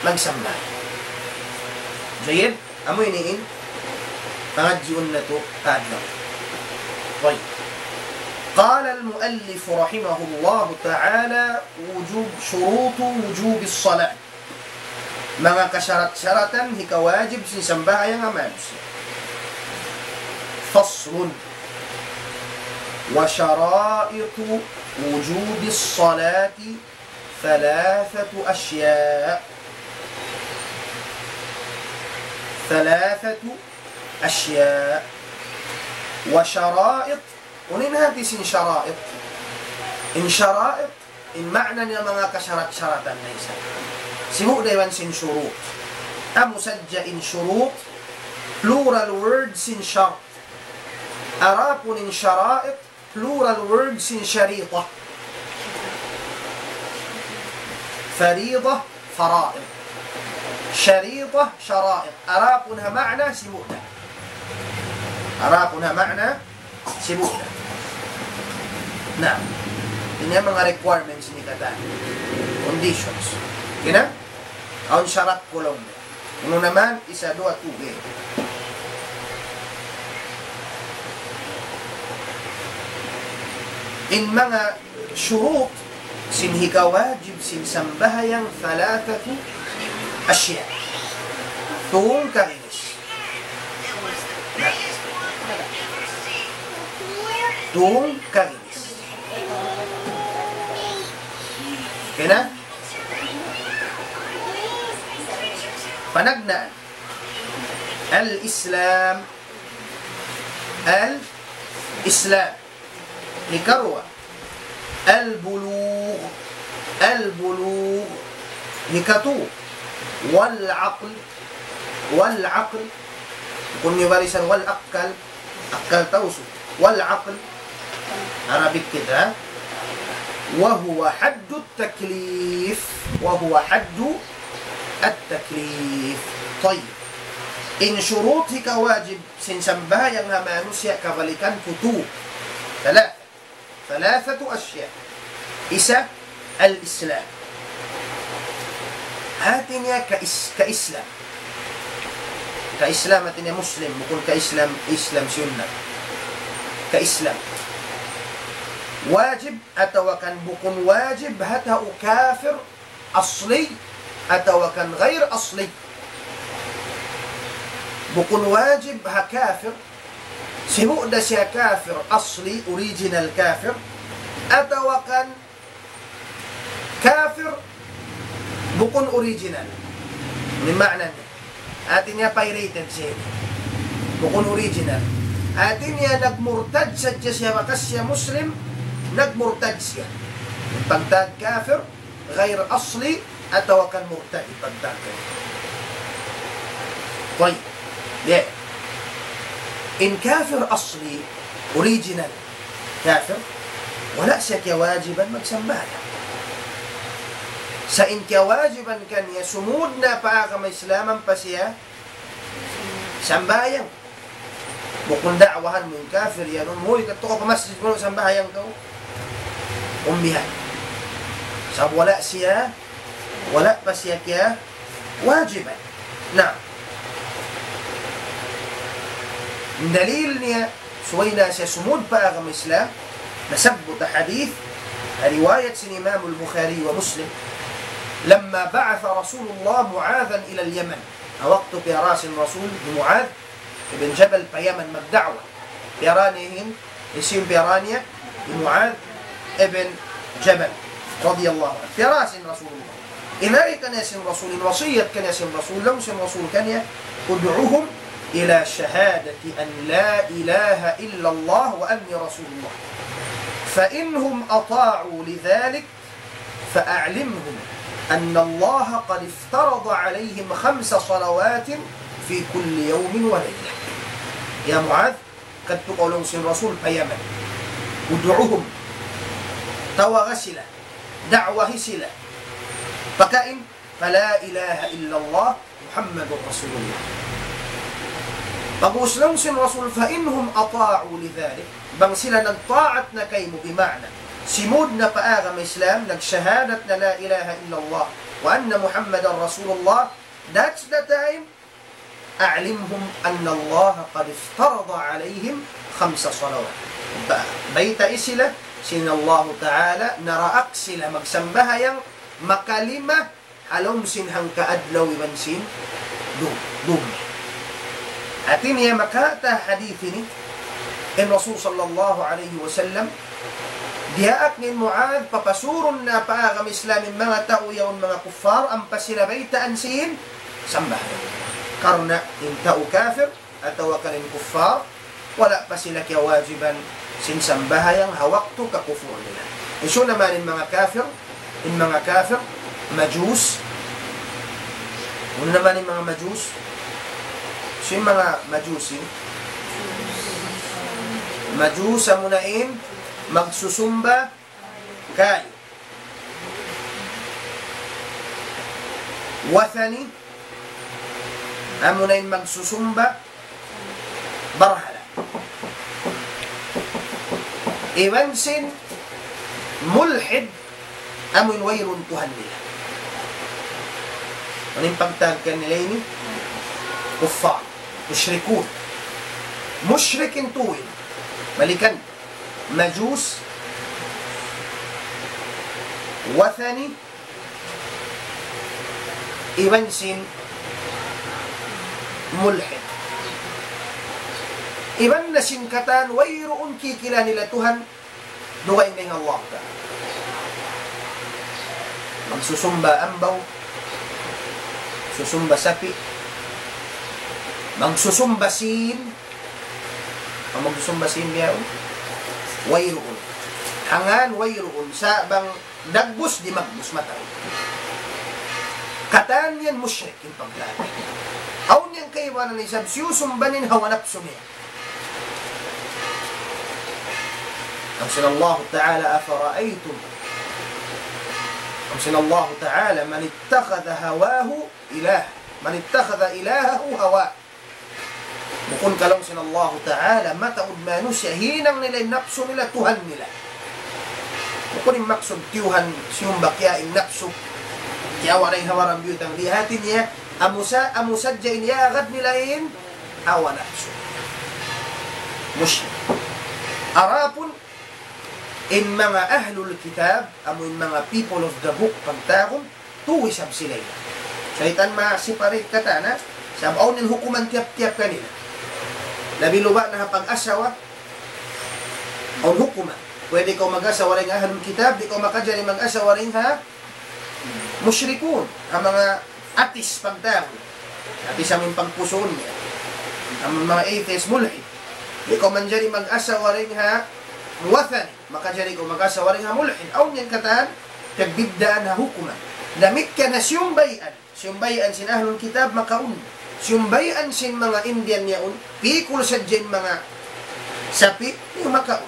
magsambahayang. Jayyid, amu ini in pangadjiun natu' kaadlaw. Tayyib. قال المؤلف رحمه الله تعالى: وجوب، شروط وجوب الصلاة. Manga kasharat-sharatan hikawajib sin sambahayang ha manusiya'. فصل. وشرائط وجوب الصلاة ثلاثة أشياء. ثلاثة أشياء. وشرائط. Unu in hati sin sharaid? In sharaid, in maana niya manga kasharat-sharatan na isab. Sibu' da iban sin shurut. Amu sadja in shurut, plural word sin shart. Adapun in sharaid, plural word sin sharita. Farida, faraid. Sharita, sharaid. Adapun ha maana, sibu' da. Adapun ha maana, sibu' da. Na, ini manga requirements ini katan. Conditions. Kina? Awn sharat ku laung. Unu na man, isa, duwa, tū, eh. In manga shurut sin hikawajib sin sambahayang ثلاثة أشياء. Tū kaginis. Na. Tū kaginis. Kina? Panagnaan. الإسلام. الإسلام. Hikaruwa. البلوغ. البلوغ. Hikatū. والعقل. والعقل. Bukun niyu barisan والأكل. Akal Tausug. والعقل. Arabic kita. وهو حد التكليف. وهو حد التكليف. Tayyib. In shurut hikawajib sin sambahayang ha manusiya' kabalikan ku tū. Tala. ثلاثة أشياء. Isa, الإسلام. Hati niya ka-is-, ka-Islam. Ka-Islam hati niya Muslim, bukun ka-Islam, Islam Sunna. Ka-Islam. Wajib atawa kan bukun wajib ha tau kafir asli atawa kan غير أصلي. Bukun wajib ha kafir, sibu' da siya kafir asli, original kafir, atawa kan kafir bukun original. Ini maana niya. Hati niya pirated siya. Bukun original. Hati niya nagmurtad sadja siya, bakas siya Muslim, nagmurtad siya. Pagtawag kafir, غير أصلي, atawa kan murtad in pagtawag. Tayyib. Di'. In kafir asli, original kafir, wala' siya kiyawajiban magsambahayang. Sa' in kiyawajiban kaniya, sumūd na pa agama Islam ampa siya sambahayang. Bukun da'wahan mu in kafir yan, "Uy, kadtu kaw pa masjid, sambahayang kaw." Umbihan. Sabab wala' siya Wala' pa siya kiyawajiban. Na, dalil niya, subay na siya sumud pa agama Islam, nasabbut ha hadith, riwayat sin Imam al-Bukhari wa Muslim, لما بعث رسول الله معاذا إلى اليمن. Ha waktu piyara sin Rasul hi Muadh ibn Jabal pa Yaman magda'wa. Piyara niya in, hisiyu in piyara niya? Hi Muadh ibn Jabal, radiyallahu anhu. Piyara sin Rasulullah. Inari kaniya sin Rasul, in wasiyat kaniya sin Rasul, laung sin Rasul kaniya, ادعهم إلى شهادة أن لا إله إلا الله وأني رسول الله. فإن هم أطاعوا لذلك فأعلمهم أن الله قد افترض عليهم خمس صلوات في كل يوم وليلة. Ya Muadh, kadtu kaw laung sin Rasul pa Yaman. ادعهم. Tawaga sila. Da'wahi sila. Pakain, فلا إله إلا الله محمد رسول الله. Pag'ubus laung sin Rasul, فإن هم أطاعوا لذلك, bang sila nagta'at na kaymu, bima'na simud na pa agama Islam, nagsahadat na لا إله إلا الله وأن محمدا رسول الله, that's the time, أعلمهم أن الله قد افترض عليهم خمس صلوات. Ba-, baytai sila, sin Allahu Ta'ala, naraak sila magsambahayang makalima ha lawm sin hangka adlaw iban sin du-, dum. Hati niya makawa' ta hadith ini, in Rasul sallallahu alayhi wasallam, diyaak niya in Muadh, papasurun na pa agama Islam in manga tau yaun manga kuffar, ampa sila baytaan sin sambahayang. Karna' in tau kafir, atawa kan in kuffar, wala' pa sila kiyawajiban sin sambahayang ha waktu kakufur nila. Hisiyu naman in manga kafir? In manga kafir, Majus. Unu naman in manga Majus? Hisiyu in manga Majus ini? Majus amuna in magsusumba kayu. Wathani, amuna in magsusumba barhala. Iban sin mulhid, amu in wayruun Tuhan nila. Unu in pagtawag kanila ini? Kuffar. Mushrikun. Mushrik in tū ini. Balikan. Majus, Wathani, iban sin Mulhid. Iban na sin katan wayruun kikila nila Tuhan dugaing dayn ha Allah Ta'ala. Magsusumba ambaw, susumba sapi', magsusumba sin, amu in magsusumba sin biya' yaun, wayruun. Hangkan wayruun, sa' bang dagbus di' magbus mataud. Katan yan mushrik in pagtawag. Awn yan kaibanan isab siyusumba niya in hawa napsu niya. Laung sin Allah Ta'ala, أفرأيتم. Laung sin Allah Ta'ala, من اتخذ هواه إلها. من اتخذ إلهه هواه. Bukun ka laung sin Allahu Ta'ala, mataud manusiya', hinang nila in napsu nila Tuhan nila. Bukun in maksud tiyuhan, siyumba kiya in napsu. Kiyawa' dayn ha baran biyutang di' hati niya, amu sa, amu sadja in iyagad nila in hawa napsu. Mushrik. Adapun in manga ahlul kitab, amu in manga people of the book, pagtawagun, tū isab sila ini. Sa' di' ta ma-separate katan, ha? Sabab awn in hukuman tiyap-tiyap kanila. Labi luba' na ha pag-asawa, awn hukuman. Pwede kaw mag-asawa dayn ha ahlul kitab, di' kaw makajari mag-asawa dayn ha mushrikun, ha manga atheist pagtawagun. Atheist amu in pagpusuun niya. Amu in manga atheist, mulhid. Di' kaw manjari mag-asawa dayn ha wathani. Makajari kaw mag-asawa dayn ha mulhid. Awn yan katan, piyagbiddaan ha hukuman. Damikkiyan na siyumbayan. Siyumbayan sin ahlul kitab makaun. Siyumbayan sin manga Indian yaun, pikul sadja in manga sapi', di' makaun.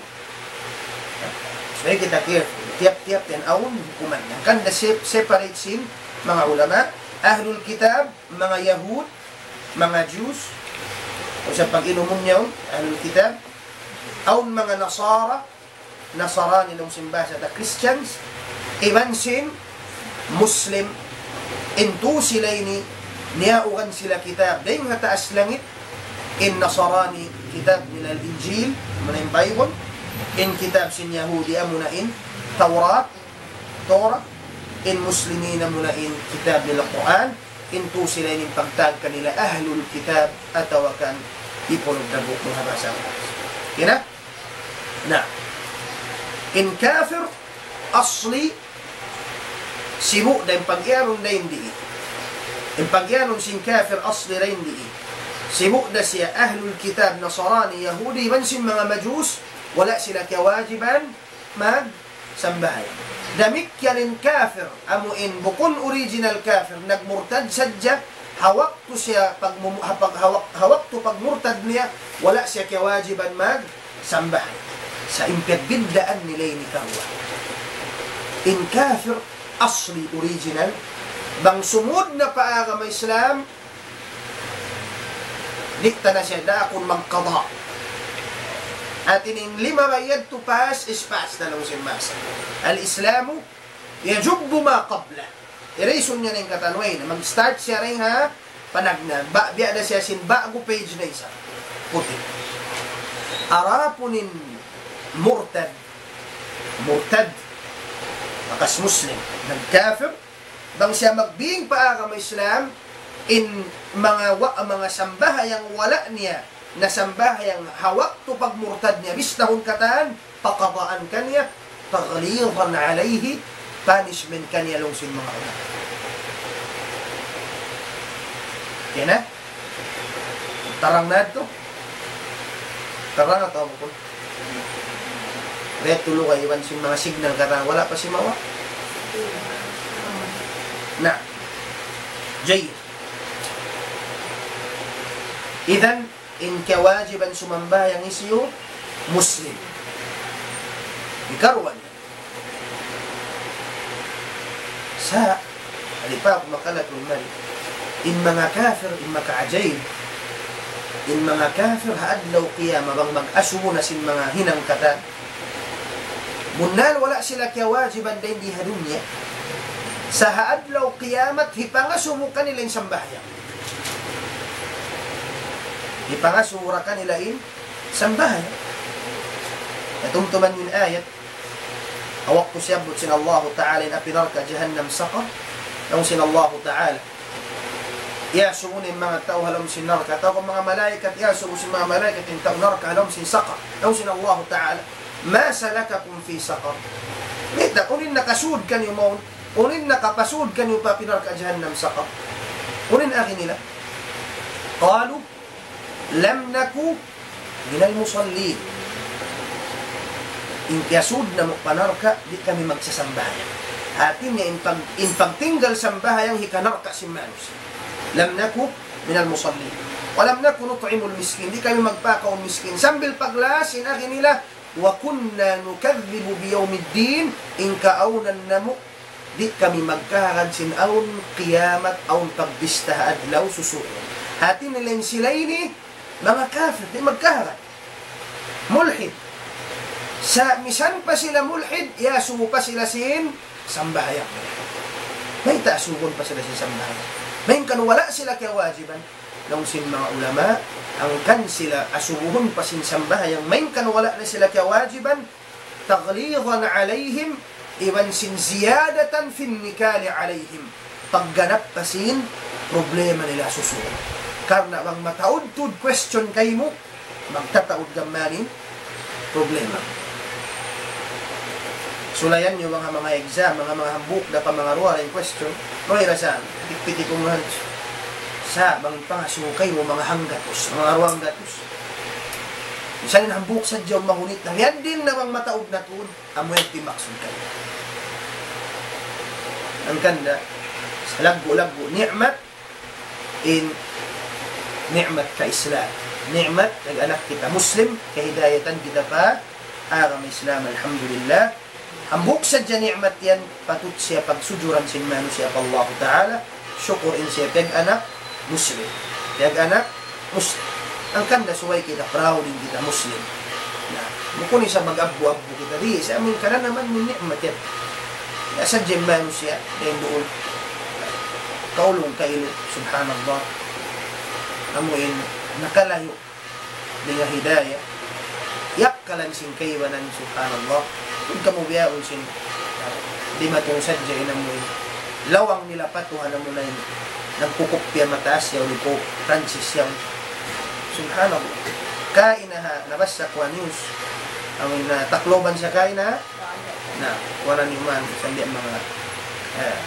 Subay kita careful. Tiyap-tiyap yan awn hukuman. Hangkan da se-, separate sin manga ulama, ahlul kitab, manga Yahud, manga Jews, o sa pag-inumun yaun, ahlul kitab, awn manga Nasara, Nasarani laung sin bahasa ta Christians, iban sin Muslim, In tū sila ini, niyaugan sila kitab dayn ha taas langit. In Nasarani, kitab nila Injil, amuna in Bible. In kitab sin Yahudi, amuna in Tawrat, Torah. In Muslimin, amuna in kitab nila Qur'an. In tū sila ini in pagtawag kanila Ahlul Kitab, atawa kan people of the book, ha bahasa Arab. Kina? Na, in kafir asli, sibu' da in pag-iyanun dayn di. In pag-iyanun sin kafir asli dayn di. Sibu' da siya Ahlul Kitab, Nasarani, Yahudi, iban sin manga Majus, wala' sila kiyawajiban magsambahayang. Damikkiyan in kafir, amu in bukun original kafir, nagmurtad sadja, ha waktu siya pagmumu-, ha pag-, ha wak-, ha waktu pagmurtad niya, wala' siya kiyawajiban magsambahayang. Sa' in pagbiddaan nila ini karuwa. In kafir asli, original, bang sumud na pa agama Islam, di' ta na siya daakun magqada. Hati niya in lima bayad tu pass is pass na laung sin masa. الإسلام يجب ما قبله. Erase niya na in katan way na. Mag-start siya dayn ha panagnaan. Ba-, biya' da siya sin ba'gu page na isab puti'. Adapun in murtad, murtad, bakas Muslim, nagkafir, bang siya magbalik pa agama Islam, in manga wa-, manga sambahayang wala' niya nasambahayang ha waktu pagmurtad niya, bistahun katan, paqadaan kaniya, تغليظا عليه, punishment kaniya laung sin manga ulama. Kina? Tarang na yadtu? Tarang atawa bukun? Red tulu kay iban sin manga signal katan wala' pa simawa'. Na. Jayyid. Idhan, in kiyawajiban sumambahayang hisiyu? Muslim. Hikaruwa niya. Sa', di' pa aku makalatul mari. In manga kafir, in makaajaib. In manga kafir, ha adlaw qiyamah, bang mag-asubu na sin manga hinang katan. Bunnal wala' sila kiyawajiban dayn di ha dunya. Sa' ha adlaw qiyamat, hipangasubu kanila in sambahayang. Hipangasubu ra kanila in sambahayang. Natumtuman niyu in ayat. Ha waktu siyabbut sin Allahu Ta'ala in api narka' jahannam saqar, laung sin Allahu Ta'ala, iyasubu in manga tau ha lawm sin narka', atawa manga malaikat, iyasubu sin manga malaikat in tau narka' ha lawm sin saqar. Laung sin Allahu Ta'ala, ما سلككم في سقر؟ Mayta', unu in nakasud kaniyu mawn, unu in nakapasud kaniyu pa api narka' jahannam saqar? Unu in agi nila? قالوا لم نك من المصلين. In kiyasud namu' pa narka', di' kami magsasambahayang. Hati niya in pag-, in pagtinggal sambahayang hikanarka' sin manusiya'. لم نك من المصلين. ولم نك نطعم المسكين. Di' kami magpakaun miskin. Sambil paglas, in agi nila, وكنا نكذب بيوم الدين. In kaawnan namu', di' kami magkahagad sin awn qiyamat, awn pagbista ha adlaw susungun. Hati nila in sila ini, manga kafir, di' magkahagad. Mulhid. Sa' misan pa sila mulhid, iyasubu pa sila sin sambahayang. Mayta' asubun pa sila sin sambahayang? Malayngkan wala' sila kiyawajiban. Laung sin manga ulama, hangkan sila asubuhun pa sin sambahayang, malayngkan wala' na sila kiyawajiban, تغليظا عليهم, iban sin زيادة في النكال عليهم. Pagganap pa sin problema nila susungun. Karna' bang mataud tuud question kaymu, magtataud gam mayan in problema. Sulayan niyu bang ha manga exam, manga, manga hambuuk da pa manga duwa ra in question. Mayra sa, tikpiti ku nga. Sa' bang pangasubu kaymu manga hanggatus, manga duwanggatus. Misan in hambuuk sadja mahunit na, miyan din na bang mataud na tuud, amu yan in maksud kaniya. Hangkan da, sa' laggu'-laggu' ni'mat, in ni'mat ka Islam. Ni'mat, nag-anak kita Muslim, kahidayatan kita pa agama Islam, alhamdulillah. Hambuuk sadja ni'mat yan, patut siya pagsujuran sin manusiya' pa Allah Ta'ala, sukur in siya piyag-anak Muslim. Piyag-anak Muslim. Hangkan da subay kita proud in kita Muslim. Na, bukun isab mag-abbu-abbu kita. Di', sa' amin kananaman min ni'mat yan. Ya sadja in manusiya', dayn duun. kaulung kailu, subhanallah. Amu in nakalayu' dayn ha hidayah. Iyakkalan sin kaibanan, subhanallah. Bukun kamu biyaun sin, ah, dimatung sadja in amu in lawang nila pa Tuhan amu na in nagkukupya mataas yaun ni Pope Francis yaun. Subhanallah. Kaina ha, nabassa ku ha news. Amu in, ah, Tacloban sa kaina ha. Na, wala' niyu man, sambil manga, eh,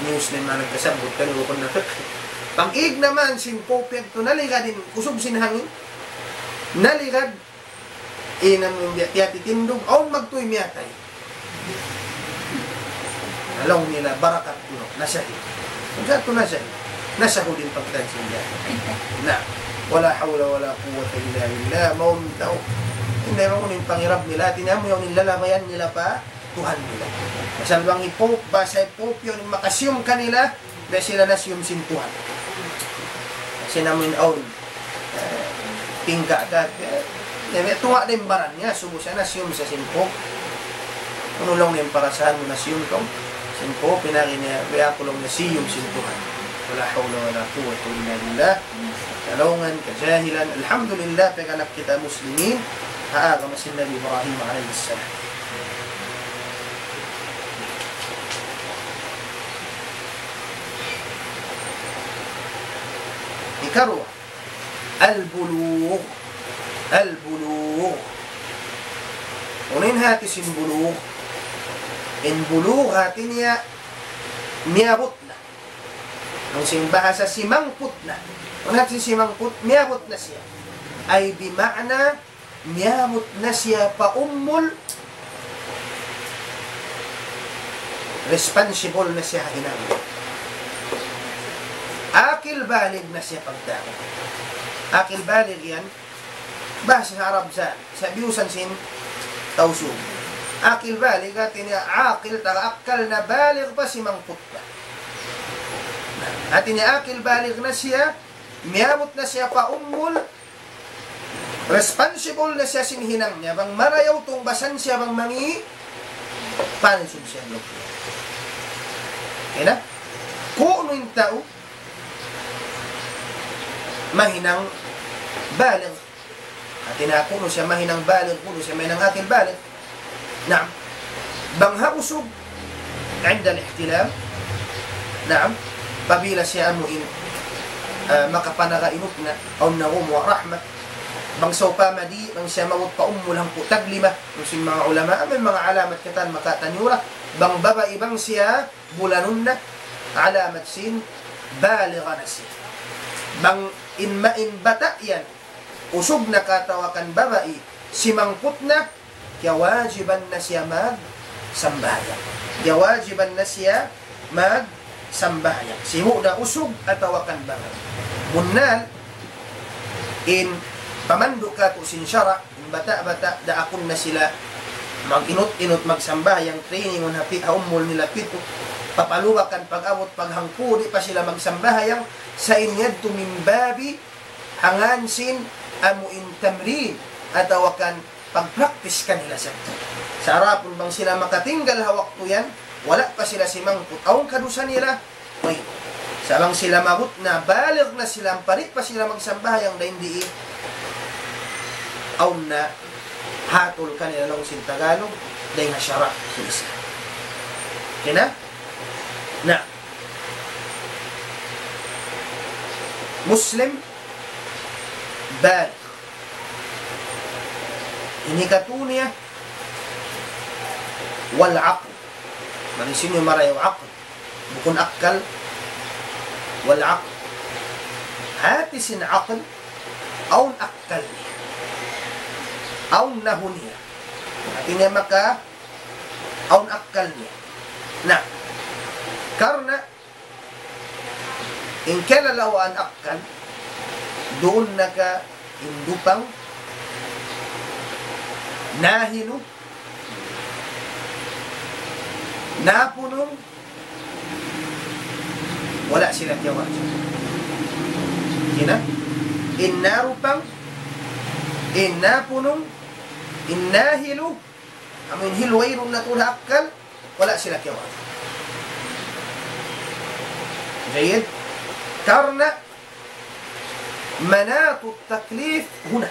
news na in manga nagkasabbut kaniyu bukun na fiqh. Pag-ig naman sin Pope yadtu, naligad in kusug sin hangin. Naligad, in amu in biya' tiyatitindug, awn magtuy miyatay. Na laung nila, barakat kuno', nasahid. Kung sa' tu nasahid, nasahid in pagtansin niya. Na, ولا حول ولا قوة إلا بالله, mawn tau. Hindi, mawn in pangirab nila, hati niya amu yaun in lalabayan nila pa Tuhan nila. Pasal bang hi Pope, bang hi Pope yaun in makasiyum kanila, biya' sila nasiyum sin Tuhan. Sin amu in awn, eh, tingka' ka, eh, eh, tunga' da in baran niya, subu siya nasiyum sa sin Pope. Unu laung niya in parasahan mu nasiyum kaw sin Pope, pinari niya, biya' aku laung niya siyum sin Tuhan. ولا حول ولا قوة إلا بالله. Kalaungan, kajahilan. Alhamdulillah, pag-anak kita Muslimin, ha agama sin Nabi Ibrahim alayhi salam. Ikaruwa, al-bulugh. Al-bulugh. Unu in hati sin bulugh? In bulugh hati niya miyabut na. Bang sin bahasa simangput na. Unu in hati sin simangput? Miyabut na siya. Ay bima'na miyabut na siya pa umul, responsible na siya ha hinang. Akil balig na siya pagdaak. Akil balig yan, bahasa Arab sa, sa biyusan sin Tausug. Akil balig, hati niya akil, taga akkal na, balig pa, simangput pa. Hati niya akil balig na siya, miyabut na siya pa umul, responsible na siya sin hinang niya, bang marayaw tungbasan siya, bang mangi', pansub siya, lugay. Okay na? Kunu' in tau mahinang balig. Hati niya kunu' siya mahinang balig, kunu' siya mahinang akil balig. Naam. Bang ha usug, عند الاحتلام. Naam. Apabila siya amu in, ah, makapanaga inuk na, awn na gumuwa' rahmat. Bang sawpama di', bang siya maabut pa umul hangpu' tag lima, amu sin manga ulama, amu in manga alamat katan makataniyu ra. Bang babai, bang siya bulanun na, alamat sin baligh na siya. Bang in ma-, in bata' yan, usug na ka atawa kan babai, simangput na, kiyawajiban na siya magsambahayang. Kiyawajiban na siya magsambahayang. Sibu' da usug atawa kan babai. Bunnal, in pamandu' katu' sin sara', in bata'-bata', daakun na sila mag-inut-inut, magsambahayang, training, un hapi, ha umul nila pitu. Papaluwakan pag-abut, paghangpu', di' pa sila magsambahayang, sa' in yadtu min babi, hangkan sin amu in tamrin, atawa kan pag-practice kanila sadja. Sa' adapun bang sila makatinggal ha waktu yan, wala' pa sila simangput, awn kadusa nila, way. Sa' bang sila maabut na, baligh na sila, ampa di' pa sila magsambahayang, dayn di, awn na hatul kanila laung sin Tagalog, dayn ha sara' sin Islam. Okay na? Na, Muslim, baligh. Ini katu' niya, wal aql. Manusiya' marayaw aql. Bukun akkal, wal aql. Hati sin aql, awn akkal niya. Awn nahu niya. Hati niya maka, awn akkal niya. Na, karna' in kalalawaan akkal, duun na ka in dupang, nahilu, napunung, wala' sila kiyawajib. Kina? In narupang, in napunung, in nahilu, amu in hilu wayruun na tuud ha akkal, wala' sila kiyawajib. Jayyid. Karna' مناط التكليف هنا.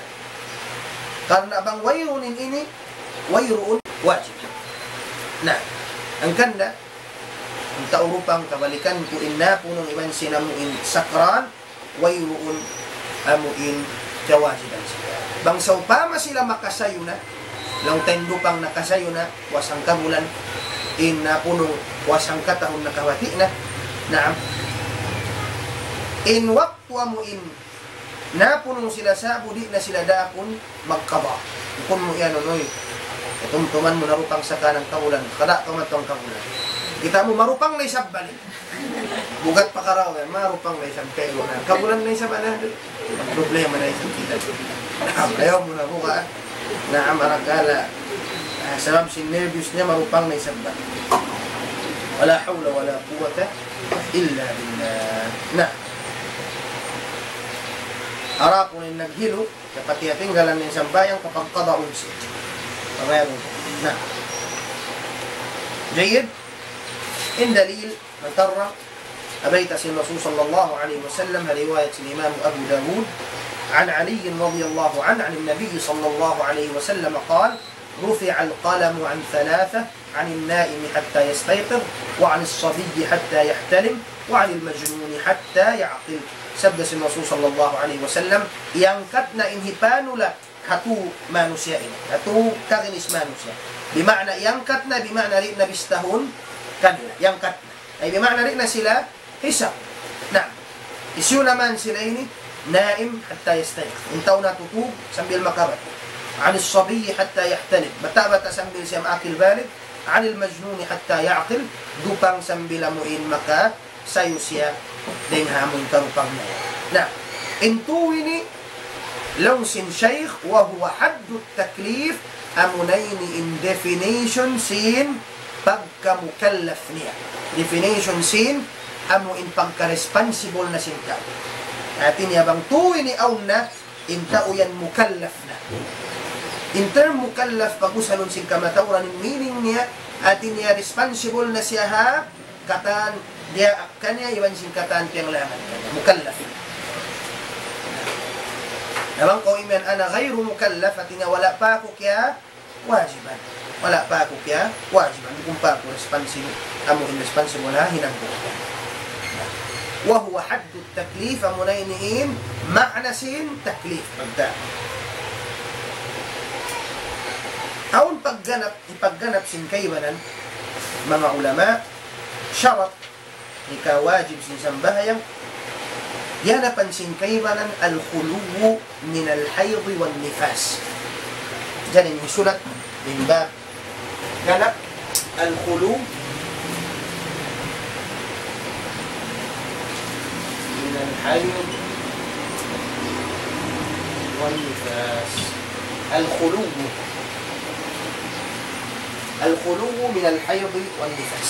Karna' bang wayruun in ini, wayruun wajib. Na, hangkan da, in tau rupang kabalikan ku in napunung iban sin amu in sakran, wayruun amu in kawajiban sila. Bang sawpama sila makasayu na, laung ta in rupang nakasayu na, puas hangkabulan, in napunung puas hangkatahun nakabati' na. Naam. In waktu amu in napunung sila sa'bu, di' na sila daakun magkaba. Bukun mu yan, unuy. Katumtuman mu na rupang saka hangkabulan. Kada' kaw matuang kabulan. Kita' mu marupang na isab balik. Bugat pa karaw, eh, marupang na isab kabulan. Kabulan na isab na. Problema na isab kita. Ayaw mu na buka. Na, marakala. Ah, sabab sin nervous niya, marupang na isab balik. ولا حول ولا قوة إلا بالله. Na. Harapun in naghilu, kapag tiyatinggalan na in sambahayang, kapagkadaun siya. Pamayagun. Na. Jayyid. In dalil, matarra, bayta' sin Rasul sallallahu alayhi wasallam, riwayat sin Imam Abu Dawud, عن علي رضي الله عنه عن النبي صلى الله عليه وسلم قال: رفع القلم عن ثلاثة، عن النائم حتى يستيقظ، وعن الصبي حتى يحتلم، وعن المجنون حتى يعقل. Sabda sin Rasul sallallahu alayhi wasallam, iyangkat na in hipanu nila ha tū manusiya' ini, ha tū kaginis manusiya'. Bima'na iyangkat na, bima'na di' na bistahun kanila. Iyangkat na. Ay, bima'na di' na sila hisab. Na, hisiyu na man sila ini, نائم حتى يستيقظ. In tau natutug sambil makabati'. عن الصبي حتى يحتلم. Bata'-bata' sambil siya maakil balig. عن المجنون حتى يعقل. Dupang sambil amu in makasayu siya dayn ha amu in karupang niya. Na, in tū ini, laung sin Shaykh, وهو حد التكليف, amuna ini in definition sin pagkamukallaf niya. Definition sin amu in pagka-responsible na sin tau. Hāti niya bang tū ini awn na, in tau yan mukallaf na. In term mukallaf, pag-usalun sin kamatauran, in meaning niya, hāti niya responsible na siya ha katan diyaak kaniya iban sin katan piyanglangan kaniya. Mukallaf. Na bang kaw imiyan, أنا غير مكلف, hāti niya wala' pa aku kiyawajiban. Wala' pa aku kiyawajiban. Bukun pa aku responsible. Amu in responsible ha hinang ku. وهو حد التكليف, amuna ini in ma'na sin taklif. Pagka awn pagganap, hipagganap sin kaibanan, manga ulama, sharat, hikawajib sin sambahayang, yan apan sin kaibanan الخلو من الحيض والنفاس. Jadi, in sulat, in bab, ganap, الخلو من الحيض والنفاس. الخلو. الخلو من الحيض والنفاس.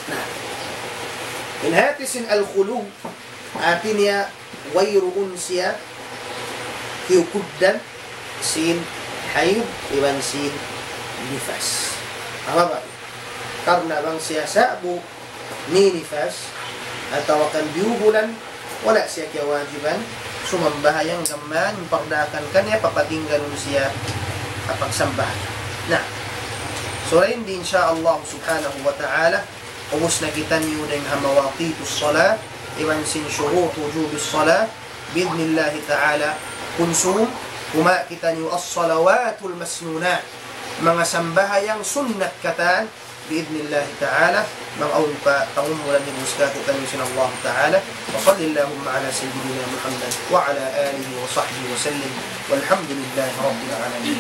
Na, in hāti sin al-khulu, hāti niya wayruun siya kiyukuddan sin hayd iban sin nifas. Apa ba? Karna' bang siya sa'bu ninifas atawa kan biyubulan, wala' siya kiyawajiban sumambahayang, gam mayan in pardaakan kaniya, papatinggalun siya ha pagsambahayang. Na, so, dayn di, insya Allah subhanahu wa ta'ala, ubus na kitaniyu dayn ha mawaqitus salah, iban sin shurut wujubis salah, bi'idhnillahi ta'ala, kunsum, kuma kitaniyu as-salawatul masnunat, manga sambahayang sunnat katan, bi'idhnillahi ta'ala, bang awn pa pangumulan, hibus kātu'niyu sin Allah ta'ala. وصل اللهم على سيدنا محمد وعلى آله وصحبه وسلم، والحمد لله رب العالمين.